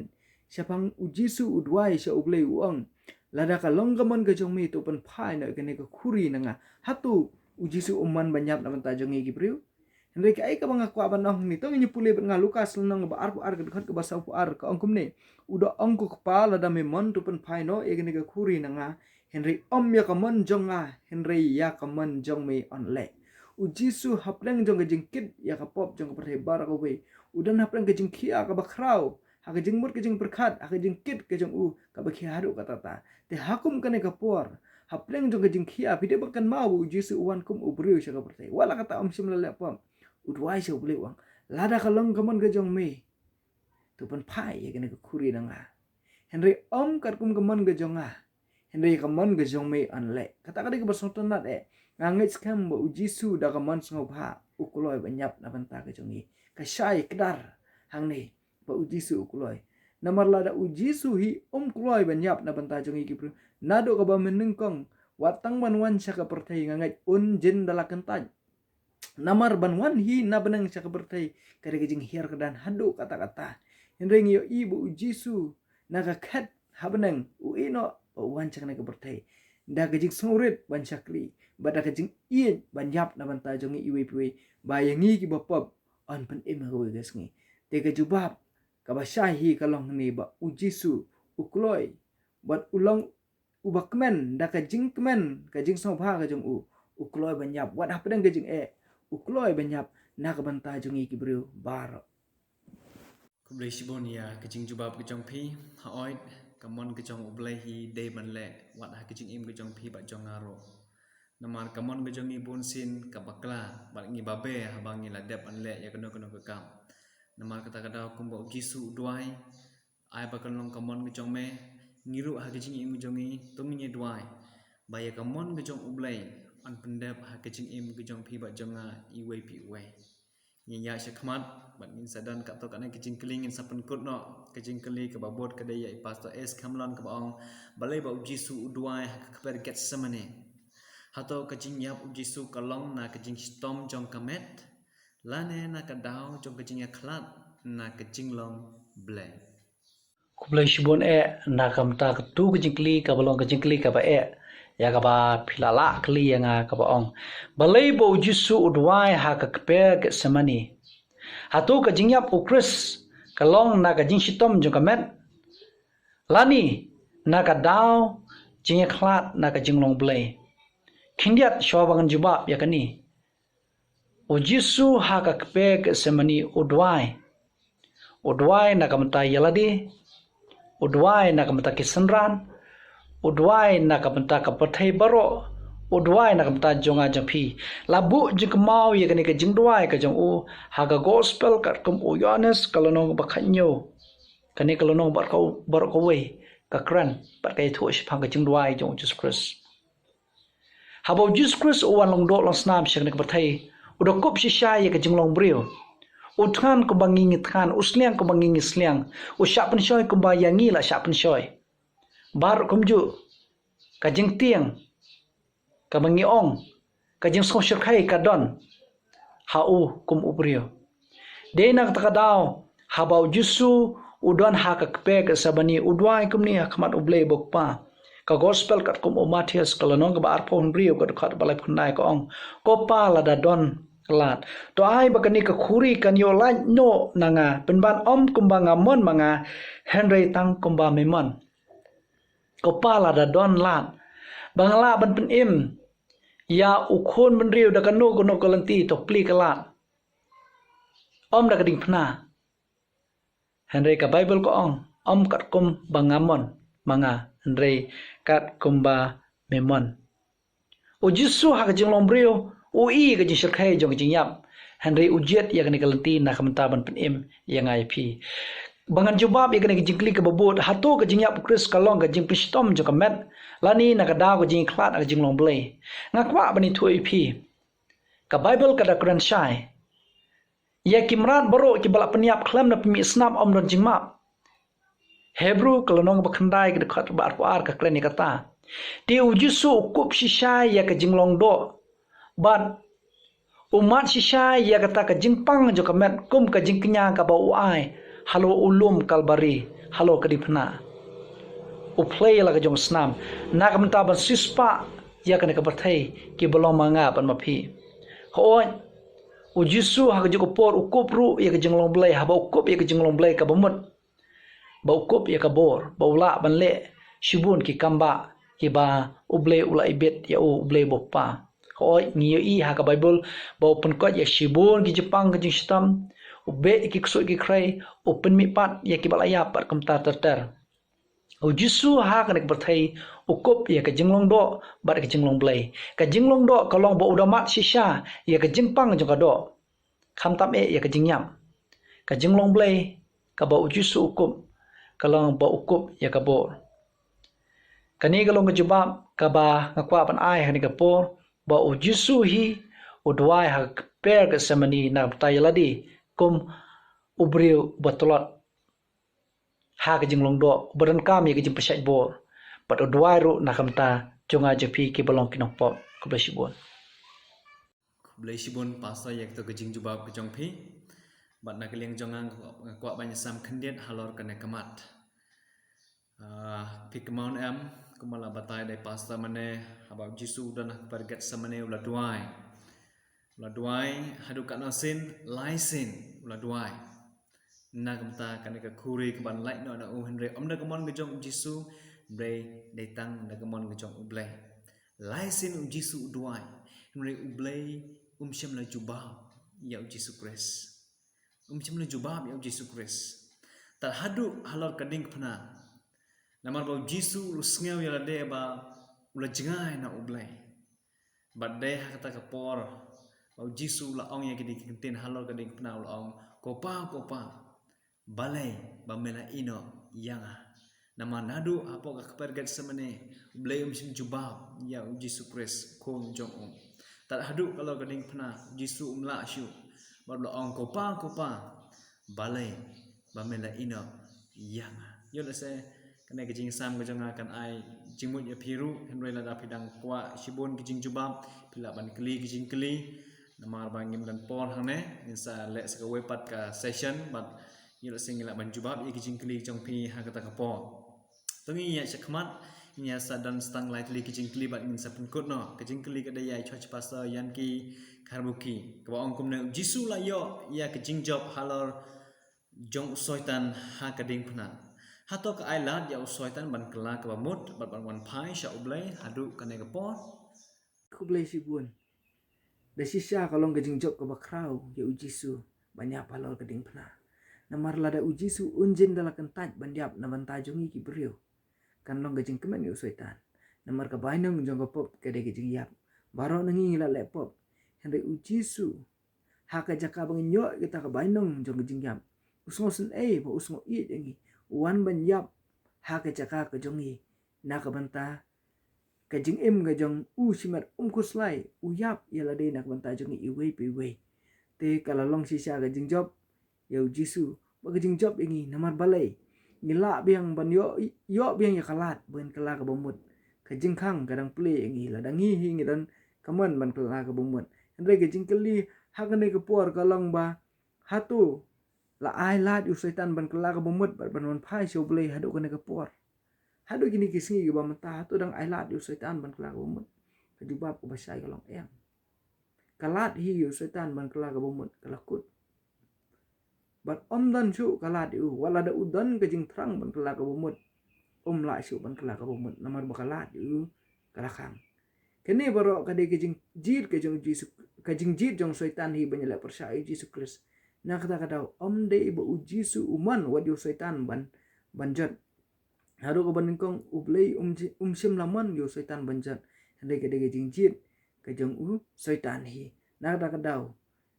shaphang u Jisu u duwai sha u Blei u ong, lada ka long ka mon ka jong me to pynphai noh ïa kane ka khuri na nga. Hato u Jisu um mon ban ïap na bynta jong ngi ki briew? Hynrei kaei kaba nga kwah ban ong hangne, to ngin ïa pule bad nga Lukas lynnong ba arphew ar ka dkhot kaba sawphew ar ka ong kumne. U da ong, ko Kpa, lada me mon to pynphai noh ïa kane ka khuri na nga, hynrei ym ïa ka mon jong nga hynrei ïa ka mon jong me yn leh. U Jisu hapdeng jong ka jingkit ïa ka pop jong ka pyrthei baroh kawei, u don hapdeng ka jingkhia kaba khraw ha ka jingmut ka jingpyrkhat, ha ka jingkit ka jong u kaba khia haduh katta katta. Te ha kum kane ka por, hapdeng jong ka jingkhia, phi dei ban kynmaw ba u Jisu u wan kum u briew sha ka pyrthei. Wat la katta um shym la leh pop. U duwai sha u Blei u ong, lada ka long ka mon ka jong me, to pynphai ïa kane ka khuri na nga. Hynrei ym katkum ka mon ka jong nga, hynrei ka mon ka jong me yn leh. Kata ka dei kaba sngewtynnat eh. Nga ngeit skhem ba u Jisu da ka mon sngewbha u kloi ban ïap na bynta ka jong ngi. Ka shai kdar hangne ba u Jisu u kloi. Namar lada u Jisu hi um kloi ban ïap na bynta jong ngi ki briew, naduh kaba mynnyngkong wat tang ban wan sha ka pyrthei nga ngeit un jin da la kyntait. Namar ban wan hi na bneng sha ka pyrthei ka dei ka jinghiar kyrdan haduh katta katta. Hynrei ngi ïohi ba u Jisu na ka khet ha bneng u ïehnoh ba u wan sha kane ka pyrthei da ka jingsngewrit ban shakri bad da ka jingïeit ban ïap na bynta jong ngi iwei pa iwei, ba ïa ngi kiba pop yn pynim ha kawei ka sngi. Te ka jubab kaba shai hi ka long hangne ba u Jisu u kloi bad u long uba kmen da ka jingkmen, ka jingsngewbha ka jong u, u kloi ban ïap wat hapdeng ka jingeh, u kloi ban ïap na ka bynta jong ngi ki briew baroh. Khublei shibun ïa ka jingjubab ka jong phi. Hooid, ka mon ka jong U Blei hi dei ban leh wat ha ka jingim ka jong phi bad jong nga ruh. Namar ka mon ka jong ngi bunsien ka bakla bad ngi babe haba ngi la dep ban leh ïa kano kano ka kam. Namar kata ka daw kumba u Jisu u duwai, ai ba kan long ka mon ka jong me, ngi ruh ha ka jingim ka jong ngi to ngin ïa duwai ba ïa ka mon ka jong U Blei yn pyndep ha ka jingim ka jong phi bad jong nga iwei pa iwei. Ngin ïa sha khmat bad ngin sa don katto katne ka jingkylli, ngin sa pynkut noh ka jingkylli kaba bud ka dei ïa i Pastor S Khamlon kaba ong, balei ba u Jisu u duwai ha ka kper Gethsemane? Hato ka jingïap u Jisu ka long na ka jingshitom jong ka met, lane na ka daw jong ka jingïakhlad na ka jinglong Blei? Khublei shibun eh na ka bynta katu ka jingkylli kaba long ka jingkylli kaba eh ïa kaba phi la lah kylli ïa nga kaba ong, balei ba u Jisu u duwai ha ka kper Gethsemane? Hato ka jingïap u Khrist ka long na ka jingshitom jong ka met, lane na ka daw jingïakhlad na ka jinglong Blei? Khyndiat shuwa ba ngan jubab ïa kane, u Jisu ha ka kper Gethsemane u duwai. U duwai na ka bynta ïa lade, u duwai na ka bynta ki synran, u duwai na ka bynta ka pyrthei baroh, u duwai na ka bynta jong nga jong phi. La buh jingkynmaw ïa kane ka jingduwai ka jong u ha ka Gospel katkum u Ïohannes ka lynnong ba khathynñiew. Kane ka lynnong baroh ka, baroh kawei ka kren bad ka ïathuh shaphang ka jingduwai jong u Jisu Khrist. Haba u Jisu Khrist u wan long doh long snam sha kane ka pyrthei, u da kup shisha ïa ka jinglong briew. U thngan kumba ngi ngi thngan, u sliang kumba ngi ngi sliang, u shah pynshoi kumba ïa ngi la shah pynshoi. Baroh kumjuh ka jingtieng, kaba ngi ong ka jingsngewshyrkhei ka don ha u kum u briew. Dei na kata ka daw haba u Jisu u don ha ka kper Gethsemane u duwai kumne ha khmat U Blei ba u Kpa. Ka Gospel katkum u Mathaios ka lynnong kaba arphew hynriew ka dkhot ba laiphew khyndai ka ong, ko Pa, lada don lad, to ai ba kane ka khuri kan ïoh lait noh na nga, pynban ym kumba nga mon ma nga, hynrei tang kumba me mon. Ko Pa, lada don lad ba nga lah ban pynim ïa u khun bynriew da kano kano ka lynti, to plie ka lad, ym da ka diengphna. Hynrei ka Baibl ka ong, ym katkum ba nga mon ma nga, hynrei katkum ba me mon. U Jisu ha ka jinglong briew u i ka jingshyrkhei jong ka jingïap, hynrei u jied ïa kane ka lynti na ka bynta ban pynim ïa nga ïa phi. Ba ngan jubab ïa kane ka jingkylli kaba bud, hato ka jingïap u Khrist ka long ka jingpynshitom jong ka met, lane na ka daw ka jingïakhlad na ka jinglong Blei? Nga kwah ban ïathuh ïa phi, ka Baibl ka da kren shai, ïa ki mrad baroh kiba la pynïap khlem da pynmih snam ym don jingmap. Hebru ka lynnong ba khyndai ka dkhot ba arphew ar ka kren ïa kata. Te u Jisu u kup shisha ïa ka jinglong doh bad u mad shisha ïa kata ka jingpang jong ka met kum ka jingkñia kaba u ai halor u lum Kalbari, halor ka diengphna. U plie la ka jong snam na ka bynta ban siewspah ïa kane ka pyrthei kiba long ma nga bad ma phi. Hooid, u Jisu ha ka juk ka por u kup ruh ïa ka jinglong Blei, haba u kup ïa ka jinglong Blei kaba mut, ba u kup ïa ka bor ba u lah ban leh shibun ki kam ba kiba U Blei u la ibit ïa u, U Blei ba u Kpa. Hooid, ngi ïohi ha ka Baibl ba u pynkoit ïa shibun ki jingpang ka jingshitom, u beh ïa ki ksuid ki khrei, u pynmihpat ïa kiba la ïap bad kumta ter ter. U Jisu ha kane ka pyrthei u kup ïa ka jinglong doh bad ka jinglong Blei. Ka jinglong doh ka long ba u da mad shisha ïa ka jingpang jong ka doh, khamtam eh ïa ka jingïap. Ka jinglong Blei kaba u Jisu u kup ka long ba u kup ïa ka bor. Kane ka long ka jubab kaba nga kwah ban ai ha kane ka por, ba u Jisu hi u duwai ha ka kper Gethsemane na ka bynta ïa lade kum u briew uba tlot ha ka jinglong doh, uba donkam ïa ka jingpynshait bor, bad u duwai ruh na ka bynta jong nga jong phi kiba long ki nongpop. Khublei shibun. Khublei shibun Pastor ïa kato ka jingjubab ka jong phi. Bad na ka liang jong nga nga kwah ban ïasam khyndiat halor kane ka mat. Ah, phi kynmaw em, kumba la batai da i Pastor mynne, haba u Jisu u don ha ka kper Gethsemane u la duwai. U la duwai haduh katno sien, lai sien u la duwai. Na ka bynta kane ka khuri kaban lait noh na u, hynrei ym da ka mon ka jong u Jisu, hynrei dei tang da ka mon ka jong U Blei. Lai sien u Jisu u duwai, hynrei U Blei um shym la jubab ïa u Jisu Khrist. Um shym la jubab ïa u Jisu Khrist. Tad haduh halor ka diengphna. Namar ba u Jisu u sngew ïa lade ba u la jngai na U Blei. Bad dei ha kata ka por ba u Jisu u la ong ïa kine ki kyntien halor ka diengphna, u la ong, "Ko Pa, ko Pa, balei ba me la ïehnoh ïa nga?" Namar naduh hapoh ka kper Gethsemane, U Blei um shym jubab ïa u Jisu Khrist, u khun jong u. Tad haduh halor ka diengphna, u Jisu um lah shuh. Bad u la ong, "Ko Pa, ko Pa, balei ba me la ïehnoh ïa nga?" Ïoh lehse kane ka jingsam ka jong nga kan ai jingmut ïa phi ruh, hynrei lada phi dang kwah shibun ki jingjubab, phi lah ban kylli ki jingkylli. Namar ba ngim don por hangne, ngin sa leh sa kawei pat ka session, bad ïoh lehse ngi lah ban jubab ïa ki jingkylli jong phi ha kata ka por. To ngin ïa shakhmat, ngin ïa sa don tang lai tylli ki jingkylli bad ngin sa pynkut noh. Ka jingkylli ka dei ïa i Church Pastor Yanki Kharbuki, kaba ong kumne: U Jisu u la ïoh ïa ka jingjop halor jong u Soitan ha ka diengphna. Hato ka ai lad ïa u Soitan ban kylla kaba mut bad ban wan phai sha U Blei haduh kane ka por? Khublei shibun. Da shisha ka long ka jingjop kaba khraw ïa u Jisu ban ïap halor ka diengphna. Namar lada u Jisu un jin da la kyntait ban ïap na bynta jong ngi ki briew, kan long ka jingkmen ïa u Soitan. Namar ka bainong jong ka pop ka dei ka jingïap. Baroh na ngi ngi la leh pop. Hynrei u Jisu, ha ka jaka ba ngin ïoh ïa kata ka bainong jong ka jingïap, u sngewsynei bad u sngewieit ïa ngi. U wan ban ïap ha ka jaka ka jong ngi. Na ka bynta ka jingim ka jong u shimet um khuslai, u ïap ïa lade na ka bynta jong ngi iwei pa iwei. Te ka la long shisha ka jingjop ïa u Jisu bad ka jingjop ïa ngi. Namar balei? Ngi lah biang ban ïoh, ïoh biang ïa ka lad ban kylla kaba mut. Ka jingkhang ka dang plie ïa ngi, lada ngi hi ngi donkam ban kylla kaba mut. Hynrei ka jingkylli ha kane ka por ka long ba, hato la ai lad ïa u Soitan ban kylla kaba mut bad ban wan phai sha U Blei haduh kane ka por? Haduh kine ki sngi kiba mynta, hato dang ai lad ïa u Soitan ban kylla kaba mut? Ka jubab kaba shai ka long em. Ka lad hi ïa u Soitan ban kylla kaba mut ka la kut. Bad ym don shuh ka lad ïa u, wat lada u don ka jingthrang ban kylla kaba mut, um lah shuh ban kylla kaba mut, namar ba ka lad ïa u ka la khang. Kane baroh ka dei ka jingjied ka jong Jisu, ka jingjied jong Soitan hi ban ïaleh pyrshah ïa u Jisu Khrist. Na kata ka daw, ym dei ba u Jisu u mon wat ïa u Soitan ban, ban jot. Haduh kaba nyngkong U Blei um ji-, um shym la mon ïa u Soitan ban jot. Hynrei ka dei ka jingjied ka jong u Soitan hi. Na kata ka daw,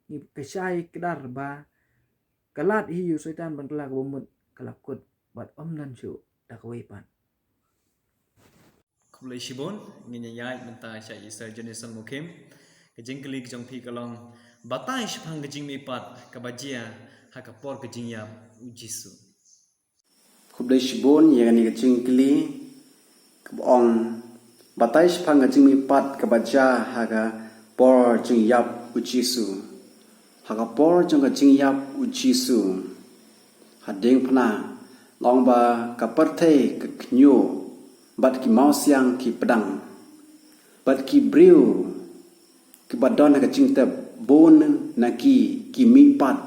ngi, ka shai kdar ba ka lad hi ïa u Soitan ban kylla kaba mut ka la kut bad ym don shuh da kawei pat. Khublei shibun, ngin ïa ïaid mynta sha i Sir Jonathan Mukim. Ka jingkylli ka jong phi ka long, batai shaphang ka jingmihpat kaba jia ha ka por ka jingïap u Jisu. Khublei shibun ïa kane ka jingkylli kaba ong, batai shaphang ka jingmihpat kaba jia ha ka por jingïap u Jisu. Ha ka por jong ka jingïap u Jisu, ha diengphna, long ba ka pyrthei ka khñiuh bad ki mawsiang ki pdang. Bad ki briew kiba don ha ka jingtep, bun na ki ki mihpat.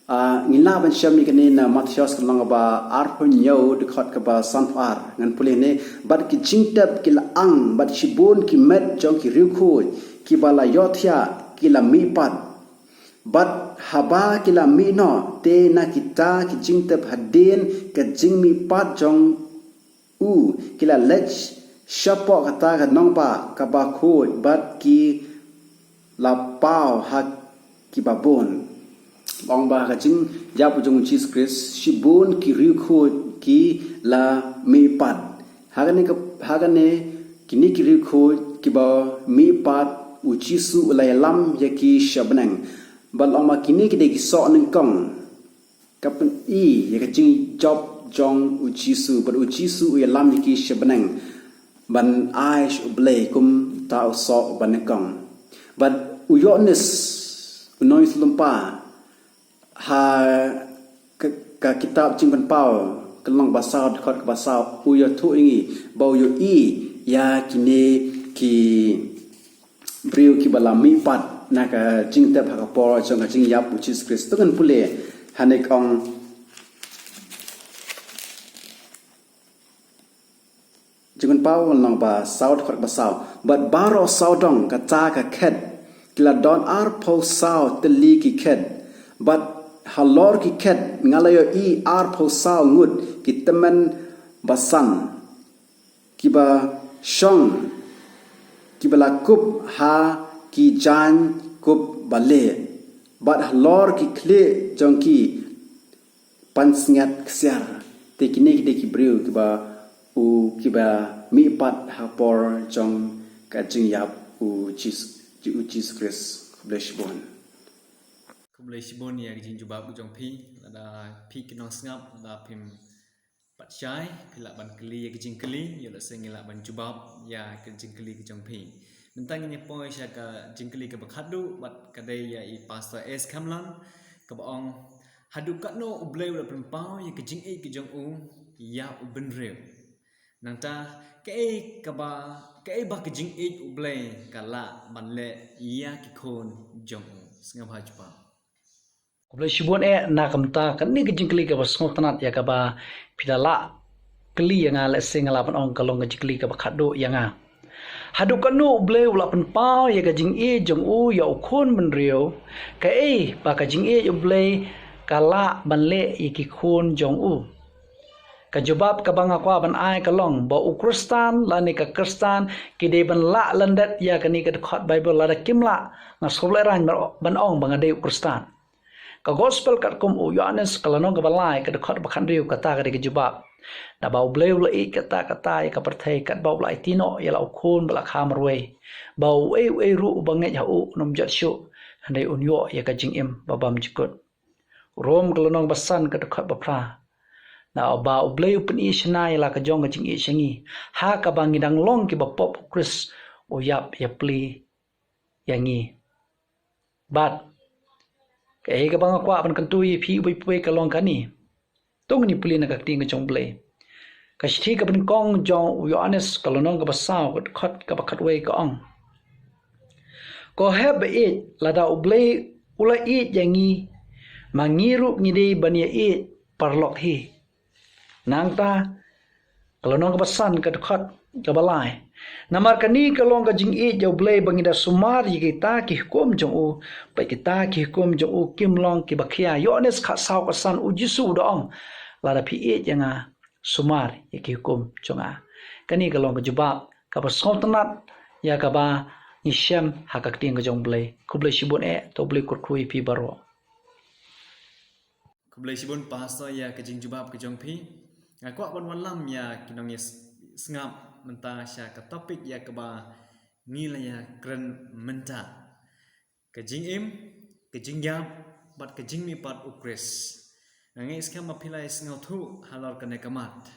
Ah, ngin lah ban shem ïa kane na Mathaios ka lynnong kaba arphew hynñiew, dkhot kaba sanphew ar, ngan pule ne: Bad ki jingtep ki la ang, bad shibun ki met jong ki riewkhuid kiba la ïohthiah ki la mihpat. Bad haba ki la mih noh, te na kita ki jingtep hadien ka jingmihpat jong u, ki la leit shapoh kata ka nongbah kaba khuid bad ki la paw ha kiba bun. Ong ba ha ka jingïap u jong u Jisu Khrist, shibun ki riewkhuid ki la mihpat. Ha kane ka, ha kane kine ki riewkhuid kiba mihpat, u Jisu u la ïalam ïa ki sha bneng. Bad long ba kine ki dei ki soh nyngkong. Ka pyni ïa ka jingjop jong u Jisu, bad u Jisu u ïalam ïa ki sha bneng ban ai sha u Blei kumta u soh ba nyngkong. Bad u Ïoannis u nongïathuhlypa, ha ka, ka kitab Jingpynpaw ka lynnong ba saw, dkhot kaba saw, u ïathuh ïa ngi ba u ïohi ïa kine ki briew kiba la mihpat na ka jingtep ha ka por jong ka jingïap u Jisu Khrist. To ngin pule hangne, ka ong Jingpynpaw lynnong ba saw, dkhot ba saw. Bad baroh sawdong kata ka khet ki la don arphew saw tylli ki khet. Bad halor ki khet nga la ïohi arphew saw ngut ki tymmen basan kiba shong, kiba la kup ha ki jaiñ kup ba lieh. Bad halor ki khlieh jong ki pansngiat ksiar. Te kine ki dei ki briew kiba u, kiba mihpat ha por jong ka jingïap u Jis-, u Jisu Khrist. Khublei shibun. Khublei shibun ïa ka jingjubab ka jong phi. Lada phi ki nongsngap, lada phim pat shai, phi lah ban kylli ïa ka jingkylli, ïoh lehse ngi lah ban jubab ïa ka jingkylli ka jong phi. Mynta ngin ïa poi sha ka jingkylli kaba khatduh, bad ka dei ïa i Pastor S Khamlang, kaba ong, haduh katno U Blei u la pynpaw ïa ka jingïeit ka jong u ïa u bynriew? Nangta, kaei kaba, kaei ba ka jingïeit U Blei ka lah ban leh ïa ki khun jong u? Sngewbha jubab. Khublei shibun eh na ka bynta kane ka jingkylli kaba sngewtynnat ïa kaba phi la lah kylli ïa nga, lehse nga lah ban ong ka long ka jingkylli kaba khatduh ïa nga. Haduh katno U Blei u la pynpaw ïa ka jingïeit jong u ïa u khun bynriew, kaei ba ka jingïeit U Blei ka lah ban leh ïa ki khun jong u? Ka jubab kaba nga kwah ban ai ka long ba u Khristan lane ka Khristan ki dei ban lah lyndet ïa kane ka dkhot Baibl. Lada kim lah, nga sngewbha ban ong ba nga dei u Khristan. Ka Gospel katkum u Ïoannis ka lynnong kaba lai ka dkhot ba khathynriew, kata ka dei ka jubab. Naba U Blei u la ïeit katta katta ïa ka pyrthei, katba u la aiti noh ïa la u khun ba la kha marwei, ba uei uei ruh uba ngeit ha u un ym jot shuh, hynrei un ïoh ïa ka jingim ba bymjukut. Rom ka lynnong ba san ka dkhot ba phra. Naba U Blei u pyni shynna ïa la ka jong ka jingïeit sha ngi, ha kaba ngi dang long kiba pop u Khrist u ïap ïapli ïa ngi. Bad kaei kaba nga kwah ban kyntu ïa phi uwei pa uwei ka long kane. To ngin ïa pule na ka ktien ka jong U Blei. Ka shithi kaba nyngkong jong u Ïoannis ka lynnong kaba saw ka dkhot kaba khatwei ka ong, ko hep ba ïeit, lada U Blei u la ïeit ïa ngi, ma ngi ruh ngi dei ban ïa ïeit paralok hi. Nangta ka lynnong kaba san ka dkhot kaba lai. Namar kane ka long ka jingïeit jong U Blei ba ngi da sumar ïa kita ki hukum jong u, bad kita ki hukum jong u kim long kiba khia. Ïoannis khatsaw khatsan, u Jisu u da ong, lada phi ïeit ïa nga, sumar ïa ki hukum jong nga. Kane ka long ka jubab kaba sngewtynnat ïa kaba ngi shem ha ka ktien ka jong U Blei. Khublei shibun eh, to U Blei kyrkhu ïa phi baroh. Khublei shibun Pastor ïa ka jingjubab ka jong phi. Nga kwah ban wallam ïa ki nongïasngap mynta sha ka topic ïa kaba ngi la ïakren mynta. Ka jingim, ka jingïap, bad ka jingmihpat u Khrist. Nga ngeit skhem ba phi la ïa sngewthuh halor kane ka mat.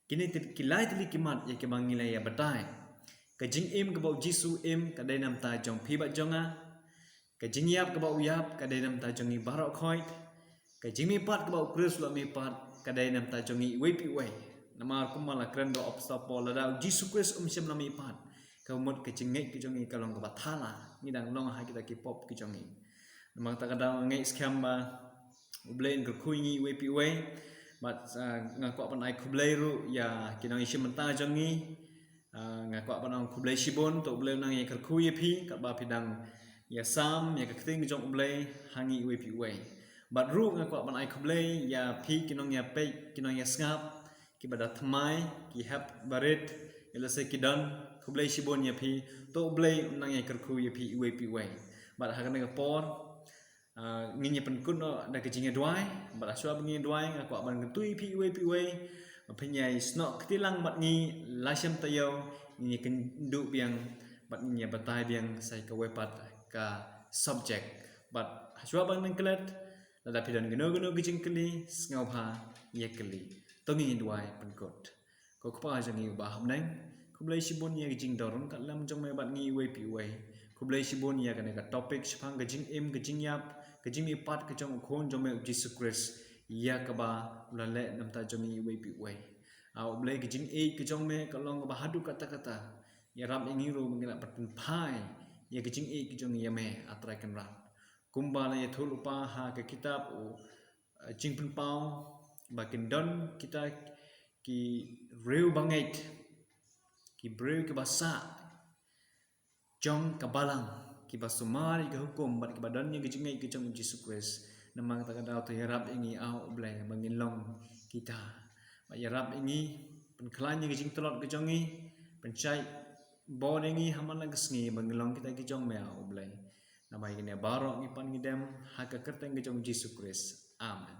Kine ki lai tylli ki mat ïa kiba ngi la ïa batai. Ka jingim kaba u Jisu u im ka dei na bynta jong phi bad jong nga. Ka jingïap kaba u ïap ka dei na bynta jong ngi baroh khoit. Ka jingmihpat kaba u Khrist u la mihpat ka dei na bynta jong ngi iwei pa iwei. Namar kumba la kren da u Apostol Paul, lada u Jisu Khrist um shym la mihpat, ka mut ka jingngeit ka jong ngi ka long kaba thala, ngi dang long ha kita ki pop ki jong ngi. Namar kata ka daw nga ngeit skhem ba U Blei un kyrkhu ïa ngi iwei pa iwei. Bad, ah, nga kwah ban ai khublei ruh ïa ki nongïashim bynta jong ngi. Ah, nga kwah ban ong khublei shibun, to U Blei un nang ïa kyrkhu ïa phi katba phi dang ïa sam ïa ka ktien jong U Blei ha ngi iwei pa iwei. Bad ruh nga kwah ban ai khublei ïa phi ki nongïapeit, ki nongïasngap, kiba da thymmai, ki hep barit, ïa lehse ki don, khublei shibun ïa phi, to U Blei un nang ïa kyrkhu ïa phi iwei pa iwei. Bad ha kane ka por, ah, ngin ïa pynkut noh da ka jingïaduwai, bad ha shuwa ba ngin ïaduwai, nga kwah ban kyntu ïa phi iwei pa iwei, ba phin ïa snoh kti lang bad ngi la shem taïew, ngin ïa kynduh biang, bad ngin ïa batai biang sa kawei pat ka subject. Bad ha shuwa ban nang klet, lada phi don kano kano ka jingkylli, sngewbha ïa kylli. To ngin ïaduwai pynkut. Ko Kpa jong ngi uba ha bneng, khublei shibun ïa ka jingdon ryngkat lem jong me bad ngi iwei pa iwei. Khublei shibun ïa kane ka topic shaphang ka jingim, ka jingïap, ka ka jingmihpat ka jong u Khun jong me u Jisu Khrist, ïa kaba u la leh namar jong ngi uwei pa uwei. A U Blei, ka jingïeit ka jong me ka long kaba haduh katta katta. Ïarap ïa ngi ruh ba ngin lah ban pynphai ïa ka jingïeit ka jong ngi ïa me, A Trai Kynrad. Kumba la ïathuh lypa ha ka kitab u, eh, Jingpynpaw, ba kin don kita ki riew bangeit, ki briew kiba sah jong ka balang, kiba sumar ïa ka hukum bad kiba don ïa ka jingngeit ka jong u Jisu Khrist. Namar kata ka daw to ïarap ïa ngi, A U Blei, ba ngin long kita. Bad ïarap ïa ngi, pynkhlaiñ ïa ka jingtlot ka jong ngi, pynshai bor ïa ngi ha man la ka sngi, ba ngin long kita ki jong me, A U Blei. Namar ïa kine baroh ngi pan ngi dem ha ka kyrteng ka jong u Jisu Khrist. Amen.